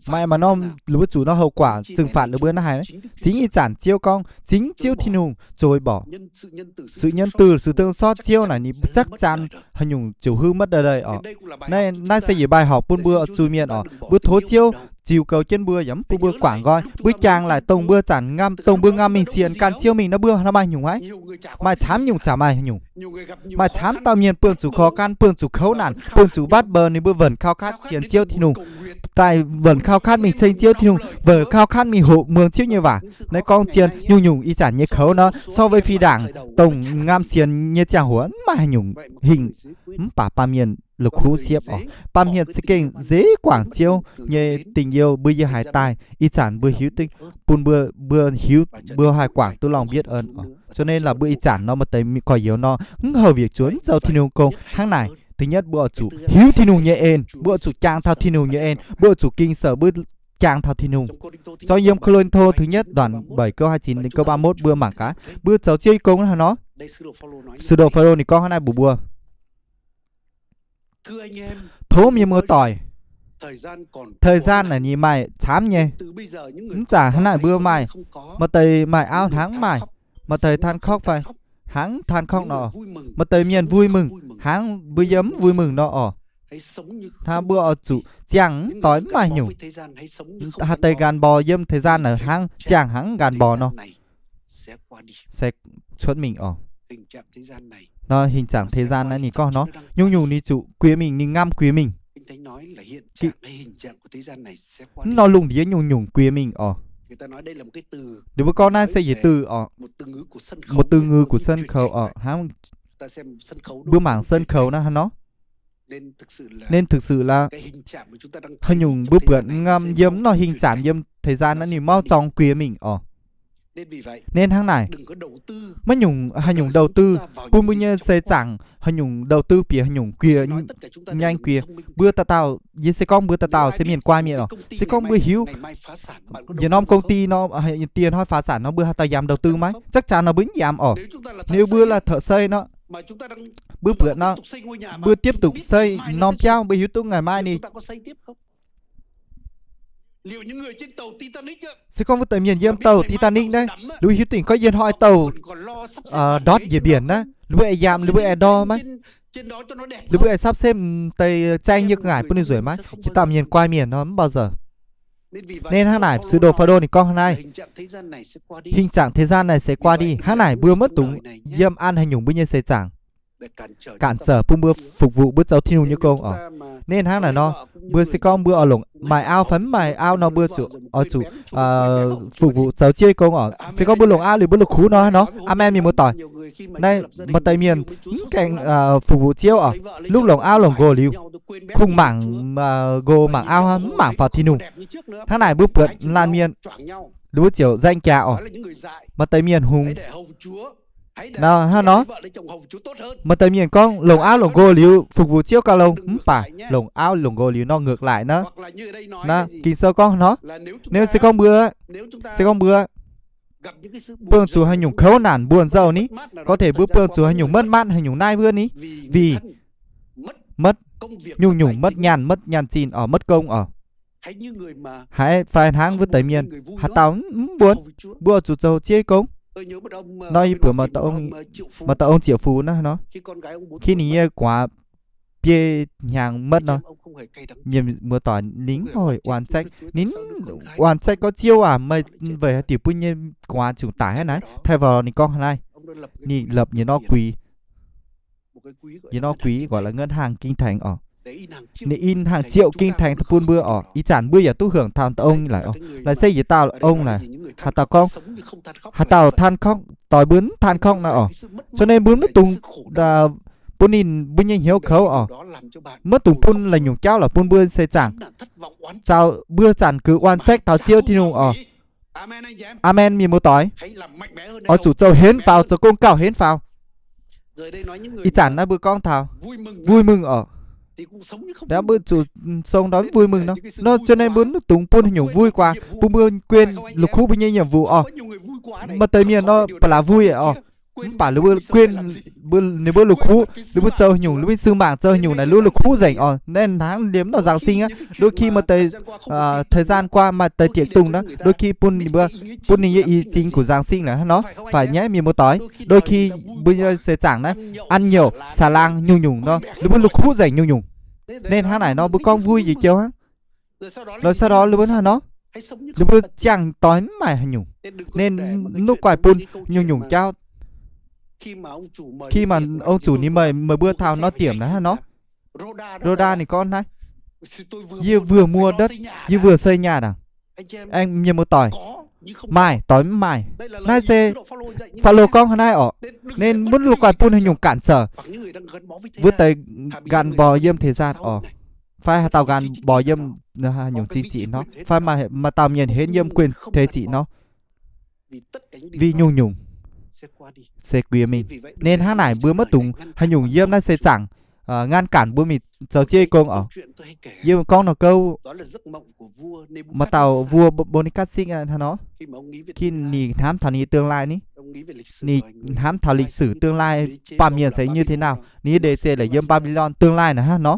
Maaih maaih norm ninh mbuo zuqc norm hậu quả trừng phạt ninh mbuo naaiv haic. Chính ih zanc Ziouv gorngv, chính Ziouv Tin-Hungh chối bỏ. Sự nhân từ, sự thương xót Ziouv naaic ninh chắc chắn haaix nyungc ziouc hưng maiv đei đei oc. Naaiv, naaiv se yietc bài học bun mbuo zuiz-mienh oc. Mbuo tov Ziouv ziux goux jienv mbuo, yaac mv bun mbuo guangc nqoi. Mbuo jangx laaic dongh mbuo zanc ngam, dongh mbuo ngam mingh sienx gan Ziouv mingh naaiv mbuo hnangv maaih nyungc haic. Maaih camv nyungc zaqc maaih nyungc. Maaih camv dauh mienh buangh zuqc khó khăn, buangh zuqc kouv naanc, buangh zuqc bắt bớ ninh mbuo vẫn khao khát sienx Ziouv Tin-Hungh, daaih vẫn khao khát mingh ceng Ziouv Tin-Hungh, vẫn khao khát mingh hộp muông Ziouv nyei waac. Naaiv gorngv zien nyungc-nyungc ih zanc nyei kouv nor, so với phi đảng dongh ngam sienx nyei ziangh hoc mv maaih haaix nyungc hingh. Mv baac baamh mienh la'kuqv siepv oc. Baamh mienh za'gengh dễ guangc Ziouv nyei tình yêu mbuo yiem haaix daaih. Ih zanc mbuo hiuv duqv, bun mbuo, mbuo hiuv, mbuo haih guangc duqv lòng biết ơn oc. Cho nên là mbuo ih zanc nor maaih deix gorx-youz nor mv hầu việc Chúa, mv zoux Tin-Hungh gong hnangv naaic. Thứ nhất, mbuo oix zuqc hiuv Tin-Hungh nyei en, mbuo oix zuqc jangx taux Tin-Hungh nyei en, mbuo oix zuqc ging sơ, mbuo jangx taux Tin-Hungh. Zorqv yiem Ko^lin^to thứ nhất đoạn bảy câu hai chín đến câu ba mốt mbuo mangc gaax, mbuo zoux Ziouv nyei gong hnangv haaix nor. Sứ đồ Phaolô ninh gorngv hnangv naaiv mbuox mbuo, Tov mienh muoz-doic, thời gian naaic ninh maaih camv nyei. Mv zaangc hnangv naaic mbuo maaih, maaih deix maaih auv hnangv mv maaih, maaih deix than khóc fai hnangv than khóc nor, maaih deix mienh vui mừng hnangv mbuo yiem mv vui mừng nor oc. Hnangv mbuo oix zuqc ziangh mv doix mv maaih nyungc, haaix deix gắn bó yiem thời gian naaic hnangv ziangh hnangv gắn bó nor, se cuotv mingh oc. Nor hình dạng thế gian naaiv ninh gorngv nor, nyungc-nyungc ninh zuqc guiex mingh, ninh ngamv guiex mingh. Mv nor lungh ndiev nyungc-nyungc guiex mingh oc. Ninh mbuo gorngv naaiv se yietc từ oc, một từ ngữ của sân khấu oc, hnangv mbuo mangc sân khấu naaiv hnangv nor. Nên thực sự là haaix nyungc mbuo buatc ngamv yiem nor hình dạng yiem thời gian naaiv ninh mauv zorng guiex mingh oc. Nên hnangv naaic, maiv nyungc haaix nyungc đầu tư bun mbuo nyei seix zaangc, haaix nyungc đầu tư bieqc haaix nyungc guiex, nyaanh guiex. Mbuo dauh dauh, yie se gorngv mbuo dauh dauh se mienh guai mienh oc. Se gorngv mbuo hiuv yietc norm công ty nor, dieh hnoi phá sản nor mbuo haaix dauh yiem đầu tư maiv? Chắc chắn nor mbuo mv yiem oc. Nếu mbuo là thợ xây nor, mbuo buatc nor, mbuo tiếp tục xây norm biauv, mbuo hiuv duqv ngày mai ninh Se gorngv wuov deix mienh yiem tàu Titanic naaiv, ninh mbuo hiuv duqv gorngv yie hnoi tàu ndortv njiec mbienc naaiv, ninh mbuo aengx yiem, ninh mbuo aengx ndortv maiv? Ninh mbuo aengx sắp xếp deix zaeng nyei ngaaic bun ninh nzueic maiv? Yietc dauh mienh guai mienh nor mv bao giờ. Nên hnangv naaic, sứ đồ Phaolô ninh gorngv hnangv naaiv, hình dạng thế gian này sẽ qua đi. Hnangv naaic mbuo maiv dungx yiem an haaix nyungc mbuo nyei seix zaangc cản trở bun mbuo phục vụ mbuo zoux Tin-Hungh nyei gong oc. Nên hnangv naaic nor, mbuo se gorngv mbuo oix longc maaih auv fai mv maaih auv nor mbuo zuqc oix zuqc phục vụ zoux Ziouv nyei gong oc. Se gorngv mbuo longc auv liuz mbuo la'kuqv nor haaix nor, aamen, mienh muoz-doic. Naaiv maaih deix mienh mv gaengh phục vụ Ziouv oc. Lunx longc auv longc nqox liuz, kungx mangc nqox mangc auv hnangv, mv mangc faaux Tin-Hungh. Hnangv naaic mbuo buatc laanh mienh, ninh mbuo ziouc nzaeng jaax oc. Maaih deix mienh hungx hnangv nor, maaih deix mienh gorngv longc auv longc nqox liuz phục vụ Ziouv gauh longx, mv baac longc auv longc nqox liuz nor ngược lại nor. Naaiv Ging Sou gorngv nor, nếu se gorngv mbuo, se gorngv mbuo buangh zuqc haaix nyungc kouv naanc mbuo nzauh ni, có thể mbuo buangh zuqc haaix nyungc mất mát haaix nyungc naaiv wuov ni, vì mất, nyungc-nyungc mất nyaanh, mất nyaanh zinh oc, mất công oc. Haiz fai hnangv wuov deix mienh, haaix dauh mv mbuonx, mbuo zuqc zoux Ziouv nyei gong. Nor yie buatc maaih dauh ong Triệu Phú naaiv nor, khi ninh nyei guaax biei hnyangx maiv nor, mienh muoz-doic ninh mv hoic oan secv, ninh oan secv gorngv, Ziouv aac, meih weic haaix diuc bun nyei guaax ziouc daic hnangv naaiv? Thay vào ninh gorngv hnangv naaiv, ninh lập nyei norm quỹ, nyei norm quỹ gọi là ngân hàng kinh thánh oc. Ninh in hàng triệu kinh thánh daaih bun mbuo oc. Ih zanc mbuo yaac duqv hưởng taux dauh ong laic oc. Laic se yietc dauh ong laic, haaix dauh gorngv, haaix dauh than khóc doix mbuo mv than khóc naaiv oc. Cho nên mbuo maiv dungx bun ninh mbuo nyei hnyouv kouv oc. Maiv dungx bun la'nyungc jauv lorqc bun mbuo seix zaangc caux mbuo zanc gux oan secv taux Ziouv Tin-Hungh oc. Aamen, mienh muoz-doic. Oix zuqc zoux henv faaux, zoux gong gauh henv faaux. Ih zanc naaiv mbuo gorngv taux vui mừng oc. Naaiv mbuo zuqc song ndau vui mừng nor. Nor cho nên mbuo maiv dungx bun haaix nyungc vui guaax, bun mbuo quên la'kuqv mbuo nyei nhiệm vụ oc. Maaih deix mienh nor ba'laqc vui oc, mv baac ninh mbuo quên ninh mbuo la'kuqv, ninh mbuo zoux haaix nyungc, ninh mbuo sưng mảng zoux haaix nyungc naaic, ninh mbuo la'kuqv nzengc oc. Nên hnangv liemh nor nzangc sing aqv. Đôi khi maaih deix thời gian qua, maaih deix tiệc tùng naaiv, đôi khi bun ninh mbuo, bun ninh nyei ih zingx gux nzangc sing laic hnangv nor. Phải nhé, mienh muoz-doic. Đôi khi mbuo nyei seix zaangc naaiv, ăn nhậu, xả láng, nyungc-nyungc nor, ninh mbuo la'kuqv nzengc nyungc-nyungc. Nên hnangv naaic nor mbuo gorngv vui njiec jouh hnangv. Lorz sau đó ninh mbuo hnangv nor, ninh mbuo ziangh doix mv maaih haaix nyungc. Nên mv dungx guaih bun nyungc-nyungc jauv. Khi mà ông chủ ninh mời, mời mbuo taux norm điểm naaiv hnangv nor, Rhoda ninh gorngv naaiv, yie vừa mua đất, yie vừa xây nhà aqv. Aengx mienh muoz-doic, maaih doix mv maaih. Naaiv se Faalo gorngv hnangv naaiv oc. Nên mv dungx guaih bun haaix nyungc cản trở wuov deix gắn bó yiem thế gian oc, fai haaix dauh gắn bó yiem haaix nyungc chính trị nor, fai maaih, maaih dauh mienh henv yiem quyền thế trị nor. Vì nhung nhung sẽ quên mình. Nên hnangv naaic mbuo maiv dungx haaix nyungc yiem naaiv seix zaangc ngăn cản mbuo mingh zoux Ziouv nyei gong oc. Yie gorngv norm gouv, maaih dauh vua Bô-, Bônekatsikc hnangv nor, khi ninh hnamv taux ninh nyei tương lai ni, ninh hnamv taux lịch sử tương lai baamh mienh se như thế nào, ninh nyei ndeic zeiz laaix yiem Mbaa^mbi^lon tương lai naaic hnangv nor.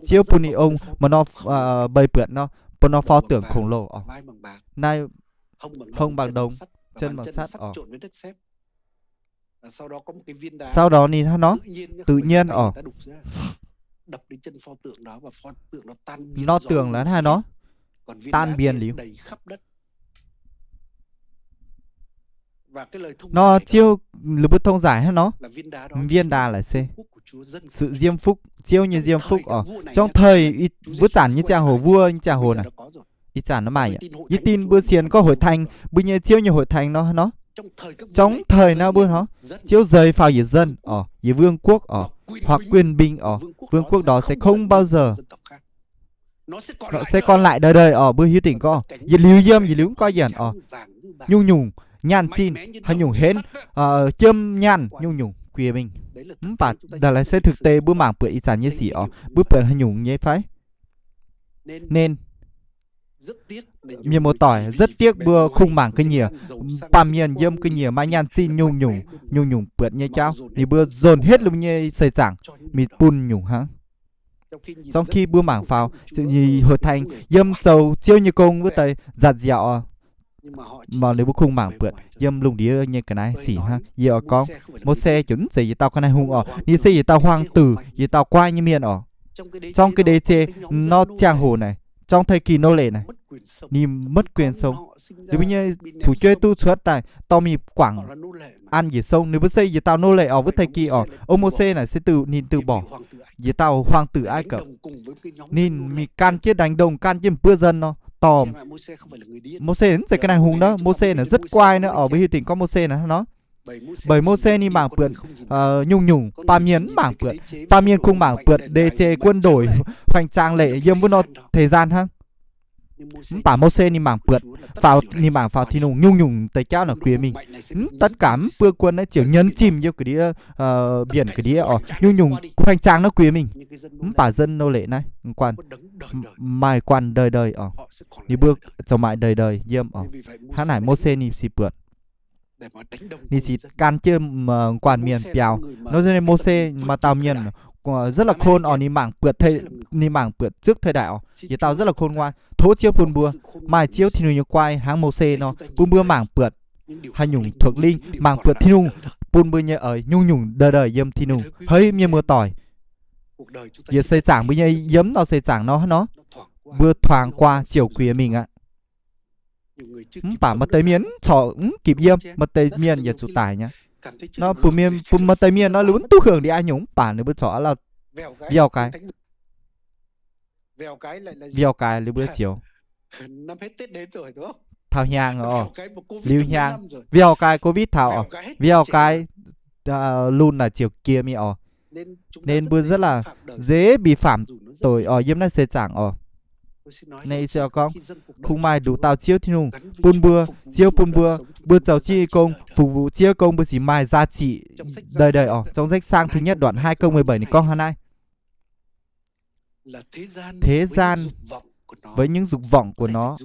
Ziouv bun ninh ong maaih nor, mbeix buatc nor, bun nor pho tưởng khổng lồ oc. Naaiv hông bằng đồng, chân bằng sắt oc. Sau đó ninh hnangv nor, tự nhiên oc, nor tưởng là hnangv nor, tan biến liuz. Nor Ziouv, lih mbuo thông giải hnangv nor, viên đá là se sự diêm phúc, Ziouv nyei diêm phúc oc. Trong thời, wuov zanc nyei ziangh hoc, vua nyei ziangh hoc naaic, ih zanc nor maaih, yie tin mbuo sienx gorngv hội thánh, mbuo nyei Ziouv nyei hội thánh nor hnangv nor. Trong thời naaiv mbuo hnangv, Ziouv zeix faaux yietc dân oc, yietc vương quốc oc, hoặc quyền bình oc, vương quốc đó sẽ không bao giờ, nó sẽ còn lại đời đời oc. Mbuo hiuv dingc gorngv yietc liuz yiem, yietc liuz mv goiv yienc oc. Nyungc-nyungc nyaanh zinh, haaix nyungc henv, jiem nyaanh nyungc-nyungc guiex mingh. Mv baac ndaaih lai se thực tế mbuo mangc buatc ih zanc nyei sic oc, mbuo buatc haaix nyungc nyei fai? Nên mienh muoz-doic, rất tiếc mbuo khủng hoảng ga'nyiec, baamh mienh yiem ga'nyiec maaih nyaanh zinh nyungc-nyungc, nyungc-nyungc buatc nyei jauv, ninh mbuo dồn hết lungh nyei seix zaangc mingh bun nyungc hnangv. Trong khi mbuo mangc faaux hội thánh yiem zoux Ziouv nyei gong wuov deix nzatc nziaauc oc, mv baac ninh mbuo khủng hoảng buatc yiem lungh ndiev nyei ga'naaiv sic hnangv. Yie oix gorngv, Mose ziouc mv zeiz yietc dauh ga'naaiv hungh oc. Ninh se yietc dauh hoàng tử, yietc dauh guai nyei mienh oc. Trong cái đế chế nor ziangh hoc naaic, trong thời kỳ nô lệ naaic, ninh mất quyền sống. Ninh mbuo nyei fu'jueiv duqv cuotv daaih dorh mingh guangc an njiec sông, ninh mbuo se yietc dauh nô lệ oc, wuov thời kỳ oc. Ong Mose naaic se tự, ninh tự bỏ, yietc dauh hoàng tử Ai Cập. Ninh mingh gan jienv đánh đồng, gan jienv mbuo dân nor, dorh Mose mv zeiz ga'naaiv hungh nor, Mose naaic rất guai nor oc, mbuo hiuv dingc gorngv Mose naaic hnangv nor. Bởi Mose ninh mangc buatc nyungc-nyungc, baamh mienh mv mangc buatc. Baamh mienh kungx mangc buatc đế chế, quân đội, hoành tráng lệ yiem wuov nor thời gian hnangv. Mv baac Mose ninh mangc buatc, faaux, ninh mangc faaux Tin-Hungh nyungc-nyungc deix jauv naaic guiex mingh. Mv, tất cả mv buo quân naaiv ziouc nhấn chìm yiem ga'ndiev, biển ga'ndiev oc, nyungc-nyungc hoành tráng naaiv guiex mingh. Mv baac dân nô lệ naaiv, maaih quan đời đời oc. Ninh mbuo zoux mãi đời đời yiem oc. Hnangv naaic Mose ninh se buatc, ninh se gan jienv quan mienh biaux. Nor se Mose maaih dauh mienh rất là khôn oc, ninh mangc buatc, ninh mangc buatc trước thời đại oc, yietc dauh rất là khôn ngoan. Tov Ziouv bun mbuo maaih Ziouv Tin-Hungh nyei guai hnangv Mose nor, bun mbuo mangc buatc haaix nyungc thuộc linh, mangc buatc Tin-Hungh bun mbuo nyei eix nyungc-nyungc đời đời yiem Tin-Hungh. Hei mienh muoz-doic, yietc seix zaangc mbuo nyei yiem nor seix zaangc nor hnangv nor, mbuo thoáng qua ziouc guiex mingh aqv. Mv baac maaih deix mienh mv corc mv gipc yiem, maaih deix mienh yaac zuqc daic nyei. Nor bun mienh, bun maaih deix mienh nor, ninh mbuo mv duqv hưởng ndie nyungc, mv baac ninh mbuo corc aav lauh viau gaaix, viau gaaix ninh mbuo ziouc taux hnyangx oc, liuz hnyangx, viau gaaix covid taux oc, viau gaaix lun naaic ziouc jiex mingh oc. Nên mbuo rất là dễ bị phạm tội oc, yiem naaiv seix zaangc oc. Naaiv se gorngv, kungx maaih nduqc dauh Ziouv Tin-Hungh bun mbuo, Ziouv bun mbuo, mbuo zoux Ziouv nyei gong, phục vụ Ziouv gong, mbuo ziouc maaih giá trị đời đời oc. Trong sách Sang thứ nhất đoạn hai câu mười bảy ninh gorngv hnangv naaiv. Thế gian với những dục vọng của nó.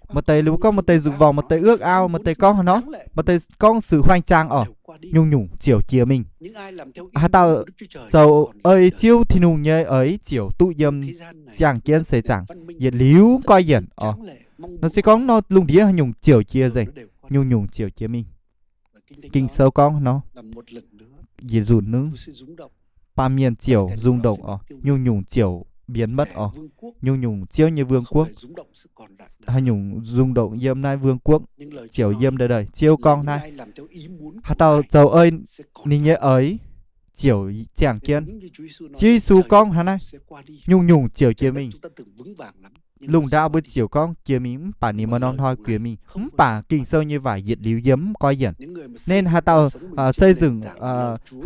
Maaih deix liuz gorngv maaih deix dục vọng, maaih deix ước ao, maaih deix gorngv hnangv nor, maaih deix gorngv sự hoành tráng oc, nyungc-nyungc ziouc jiex mingh. Haaix dauh zoux ei Ziouv Tin-Hungh nyei eix ziouc duqv yiem ziangh jienv seix zaangc yietc liuz goiv yienc oc. Nor se gorngv nor lungh ndiev haaix nyungc ziouc jiex nzengc, nyungc-nyungc ziouc jiex mingh. Ging-Sou gorngv nor, yietc nzunc nungv, baamh mienh ziouc rung động oc, nyungc-nyungc ziouc biến mất oc, nyungc-nyungc Ziouv nyei vương quốc, haaix nyungc rung động yiem naaiv vương quốc ziouc yiem đời đời. Ziouv gorngv naaiv, haaix dauh zoux ei ninh nyei eix ziouc ziangh jienv. Ziouv Yesu gorngv hnangv naaiv, nyungc-nyungc ziouc jiex mingh. Lungh ndau mbuo ziouc gorngv jiex mingh, mv baac ninh maaih norm hnoi guiex mingh, mv baac Ging-Sou nyei waac yietc liuz yiem mv goiv yienc. Nên haaix dauh, haaix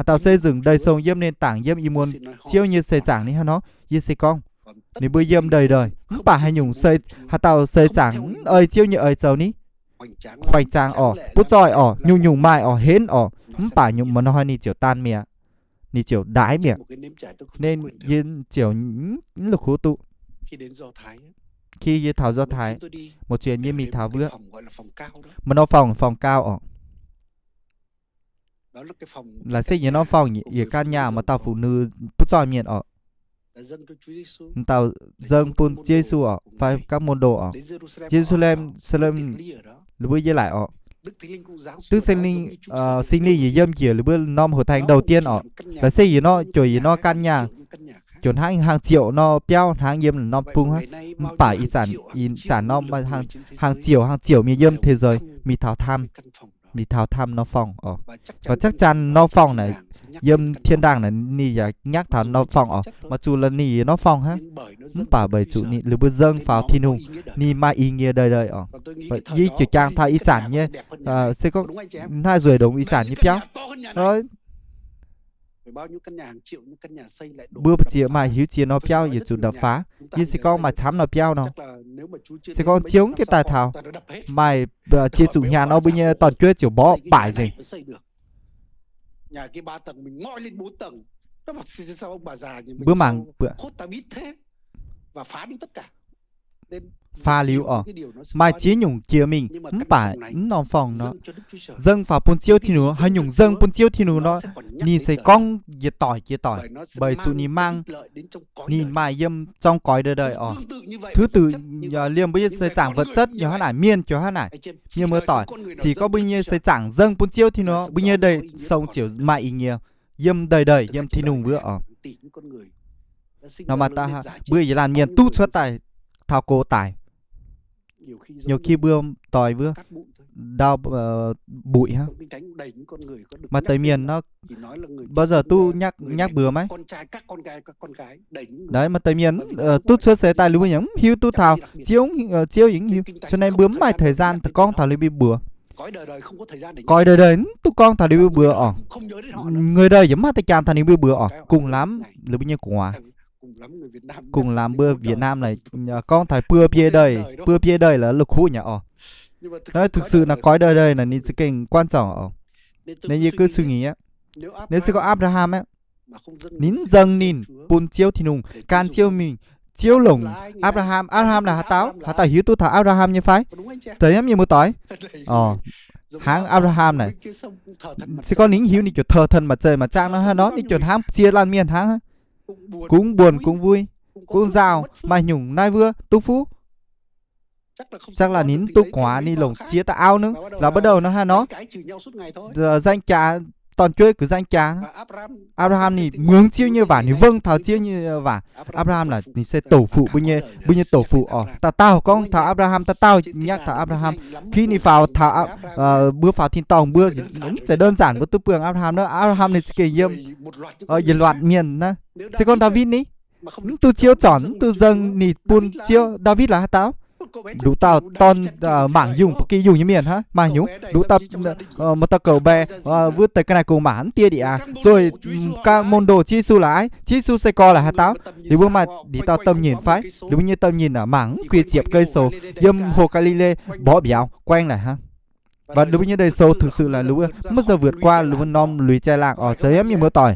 dauh xây dựng đời sống yiem nền tảng yiem ih muonz Ziouv nyei seix zaangc ni hnangv nor, yie se gorngv ninh mbuo yiem đời đời. Mv baac haaix nyungc, haaix dauh seix zaangc mv ei Ziouv nyei eix zoux ni, hoành tráng oc, butv zoih oc, nyungc-nyungc maaih oc, henv oc, mv baac nyungc maaih norm hnoi ninh ziouc tan mi'aqv. ninh ziouc ndaix mi'aqv. Nên yie ziouc mv la'kuqv duqv. Khi yie taux Do Thái, một chuyến yie mingh taux wuov, một norm phòng, phòng cao oc. Laaix se yie norm phòng yie căn nhà maaih dauh phụ nữ butv zoih mienh oc. Dauh dâng bun Ziouv Yesu oc, fai các môn đồ oc. Ye^lu^saa^lem, Salem, ninh mbuo yie laic oc. Đức Thánh Linh, Singx Lingh yaac yiem njiec ninh mbuo norm hội thánh đầu tiên oc. Laaix se yie nor, juoc yie norm căn nhà, juoc hnangv hàng triệu nor biauv hnangv yiem norm bung hnangv. Mv baac ih zanc, ih zanc norm hàng triệu, hàng triệu mienh yiem thế giới mingh taux thăm, mingh taux thăm norm phòng oc. Và chắc chắn norm phòng naaic, yiem thiên đàng naaic ninh yaac nhắc taux norm phòng oc. Mặc dù là ninh norm phòng hnangv, mv baac weic zuqc ninh, ninh mbuo dâng faaux Tin-Hungh, ninh maaih ý nghĩa đời đời oc. Yie ziouc jangx taux ih zanc nyei, se gorngv hnangv nzueic ndongc ih zanc nyei biauv, mbuo ziex maaih hiuv ziex norm biauv yietc zuqc đập phá. Yie se gorngv maaih camv norm biauv nor, se gorngv Ziouv mv gaengh daaih taux, maaih ziex zuqc hnyangx nor mbuo nyei dorn-jueiv ziouc mborqv baaic nzengc. Mbuo mangc phá liuz oc, maaih ziex nyungc jiex mingh mv baac mv norm phòng nor, dâng faaux bun Ziouv Tin-Hungh, haaix nyungc dâng bun Ziouv Tin-Hungh nor, ninh se gorngv yietc doic yietc doic, weic zuqc ninh mang, ninh maaih yiem trong gói đời đời oc. Thứ tự, liemh mbuo nyei seix zaangc vật chất yiem hnangv naaic, mienh yiem hnangv naaic, mienh muoz-doic, chỉ có mbuo nyei seix zaangc dâng bun Ziouv Tin-Hungh, mbuo nyei đời sống ziouc maaih ý nghĩa, yiem đời đời yiem Tin-Hungh wuov oc. Nor maaih dauh mbuo yietc laanh mienh duqv cuotv daaih taux gox daic. Nhiều khi mbuo doix wuov ndau mbuic hnangv. Maaih deix mienh nor, bao giờ duqv nhắc, nhắc bừa maiv? Maaih deix mienh duqv cuotv seix daaih liuz mbuo yaac mv hiuv duqv taux, Ziouv, Ziouv yaac mv hiuv. Cho nên mbuo mv maaih thời gian daux gorngv taux ninh mbuo mbuox. Gói đời đời mv duqv gorngv taux ninh mbuo mbuox oc. Người đời yaac mv maaih deix jangx taux ninh mbuo mbuox oc. Cùng lắm, ninh mbuo nyei gu'nguaaz, cùng lắm mbuo Việt Nam naaic, gorngv taux buo biei đẩy, buo biei đẩy là lục khu nhỉ oc. Thực sự là gói đời đời naaic ninh za'gengh quan trọng oc. Nên yie cứ suy nghĩ aqv, nếu se gorngv Abraham aqv, ninh mv dâng ninh bun Ziouv Tin-Hungh, gan Ziouv mingh, Ziouv longc Abraham. Abraham là haaix dauh? Haaix dauh hiuv duqv taux Abraham nyei fai? Deix hnamv mienh muoz-doic, hnangv Abraham naaic, se gorngv ninh hiuv ninh ziouc thờ thần mặt trời mặt trăng nor, hnangv nor ninh ziouc hnangv ziex laanh mienh hnangv, kungx mbuonx kungx vui, kungx nzauh, maaih nyungc naaiv wuov duqv fuqv. Chắc là ninh mv duqv gu'nguaaz, ninh longc ziex dauh auv nor, là bắt đầu nor hnangv nor, danh chả, dorn-jueiv gux danh chả. Abraham ninh muangx Ziouv nyei waac, ninh vâng taux Ziouv nyei waac. Abraham naaic ninh se tổ phụ, mbuo nyei, mbuo nyei tổ phụ oc. Dauh dauh gorngv taux Abraham, dauh dauh nhắc taux Abraham. Khi ninh faaux taux, mbuo faaux tin-dorngh mbuo mv zeiz đơn giản mbuo duqv buangh Abraham nor. Abraham ninh za'gengh yiem yietc loạt mienh naaiv. Se gorngv Ndaawitv ni, mv duqv Ziouv zornc, mv duqv dâng ninh bun Ziouv, Ndaawitv là haaix dauh? Nduqc dauh dorn, mangc yungh, ba'gi yungh nyei mienh hnangv, maaih nyungc nduqc dauh, maaih dauh cậu bé, wuov deix ga'naaiv gong mangc mv diev ndieqc aqv, rồi các môn đồ Ziouv Yesu là ai, Ziouv Yesu se gorx là haaix dauh? Liuz mbuo maaih ndiev dauh tầm nhìn fai? Liuz mbuo nyei tầm nhìn naaic mangc mv guei ziepc cây số, yiem hồ Galilê mborqv mbiauz guaengv laic hnangv. Và liuz mbuo nyei đời sống thực sự là liuz mbuo mv bao giờ vượt qua liuz mbuo norm lui jai-laangh oc, deix hnamv mienh muoz-doic.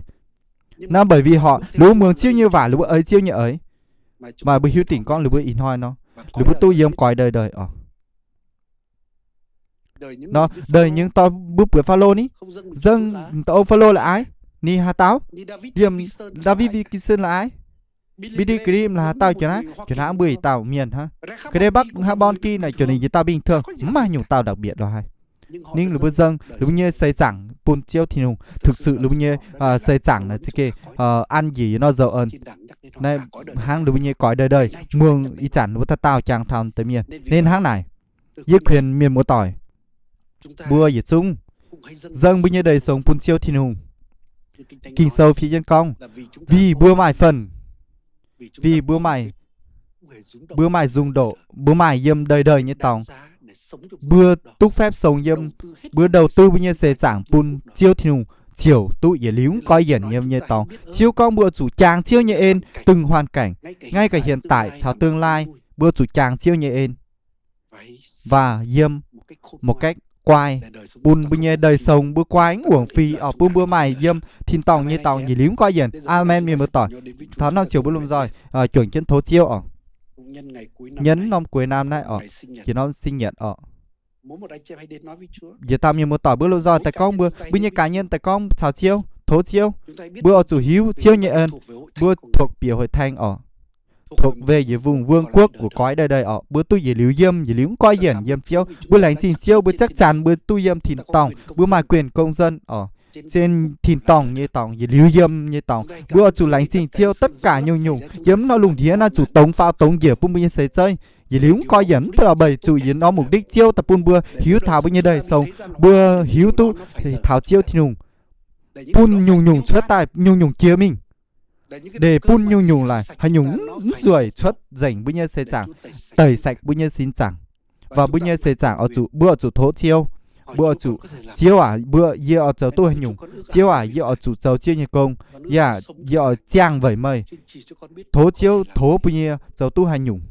Naaiv bởi vì họ, liuz mbuo muangx Ziouv nyei waac, liuz mbuo eix Ziouv nyei eix. Maaih mbuo hiuv dingc gorngv liuz mbuo ih hnoi nor, liuz mbuo duqv yiem gói đời đời oc. Nor, đời những tòa, mbuo buatc Phaolô ni, dâng tòa ông Phaolô là ai? Ninh haaix dauh? Liemh Ndaawitv Wi-kin-sôn là ai? Billy Graham là haaix dauh? Ziouc hnangv, ziouc hnangv mbuo yietc dauh mienh hnangv. Kdei Bắc haaix Bon Ki naaic ziouc ninh yietc dauh bình thường, mv maaih nyungc dauh đặc biệt lorqc haic. Ninh liuz mbuo dâng liuz mbuo nyei seix zaangc bun Ziouv Tin-Hungh, thực sự liuz mbuo nyei seix zaangc naaic za'gengh an njiec nor dấu ấn. Naaiv hnangv liuz mbuo nyei gói đời đời, muangx ih zanc wuov dauh dauh jangx taux deix mienh. Nên hnangv naaic, yie kuinx mienh muoz-doic, mbuo yietc zungv dâng mbuo nyei đời sống bun Ziouv Tin-Hungh. Ging-Sou fiev jienv gorngv, vì mbuo maaih phần, vì mbuo maaih, mbuo maaih dùng độ, mbuo maaih yiem đời đời nyei dorngx. Mbuo duqv phép sống yiem, mbuo đầu tư mbuo nyei seix zaangc bun Ziouv Tin-Hungh, ziouc duqv yietc liuz mv goiv yienc yiem nyei dorngx. Ziouv gorngv mbuo zuqc jangx Ziouv nyei en từng hoàn cảnh, ngay cả hiện tại caux tương lai, mbuo zuqc jangx Ziouv nyei en. Và yiem một cách khôn ngoan, một cách guai, bun mbuo nyei đời sống mbuo guai mv uổng phí oc, bun mbuo maaih yiem tin-dorngh nyei dorngx yietc liuz mv goiv yienc. Aamen, mienh muoz-doic. Taux norm ziouc mbuo lomh nzoih juangc jienv tov Ziouv oc. Yiem norm cuối năm naaiv oc, yietc norm sinh nhật oc, yietc dauh mienh muoz-doic mbuo lomh nzoih daaih gorngv mbuo, mbuo nyei cá nhân daaih gorngv caux Ziouv, tov Ziouv, mbuo oix zuqc hiuv Ziouv nyei ân, mbuo thuộc về hội thánh oc, thuộc về yiem vùng vương quốc của cõi đời đời oc, mbuo duqv yietc liuz yiem, yietc liuz mv goiv yienc yiem Ziouv. Mbuo laengz zingh Ziouv, mbuo chắc chắn mbuo duqv yiem tin-dorngh, mbuo maaih quyền công dân oc. Trên tin-dorngh nyei dorngx, yietc liuz yiem nyei dorngx, mbuo oix zuqc laengz zingh Ziouv tất cả nyungc-nyungc yiem norm lungh ndiev naaiv zuqc dongz faaux dongz njiec bun mbuo nyei seix zeiv. Yietc liuz mv goiv yienc, mv baac beic zuqc yiem norm mục đích Ziouv daaih bun mbuo hiuv taux mbuo nyei đời sống, mbuo hiuv duqv taux Ziouv Tin-Hungh bun nyungc-nyungc cuotv daaih, nyungc-nyungc jiex mingh, để bun nyungc-nyungc laaix haaix nyungc mv nzueic cuotv nzengc mbuo nyei seix zaangc, tẩy sạch mbuo nyei seix zaangc. Và mbuo nyei seix zaangc oix zuqc, mbuo oix zuqc tov Ziouv. Mbuo oix zuqc, Ziouv aac, mbuo, yie oix zoux duqv haaix nyungc? Ziouv aac, yie oix zuqc zoux Ziouv nyei gong. Yaac yie oix ziangh weic meih. Tov Ziouv tov bun yie zoux duqv haaix nyungc.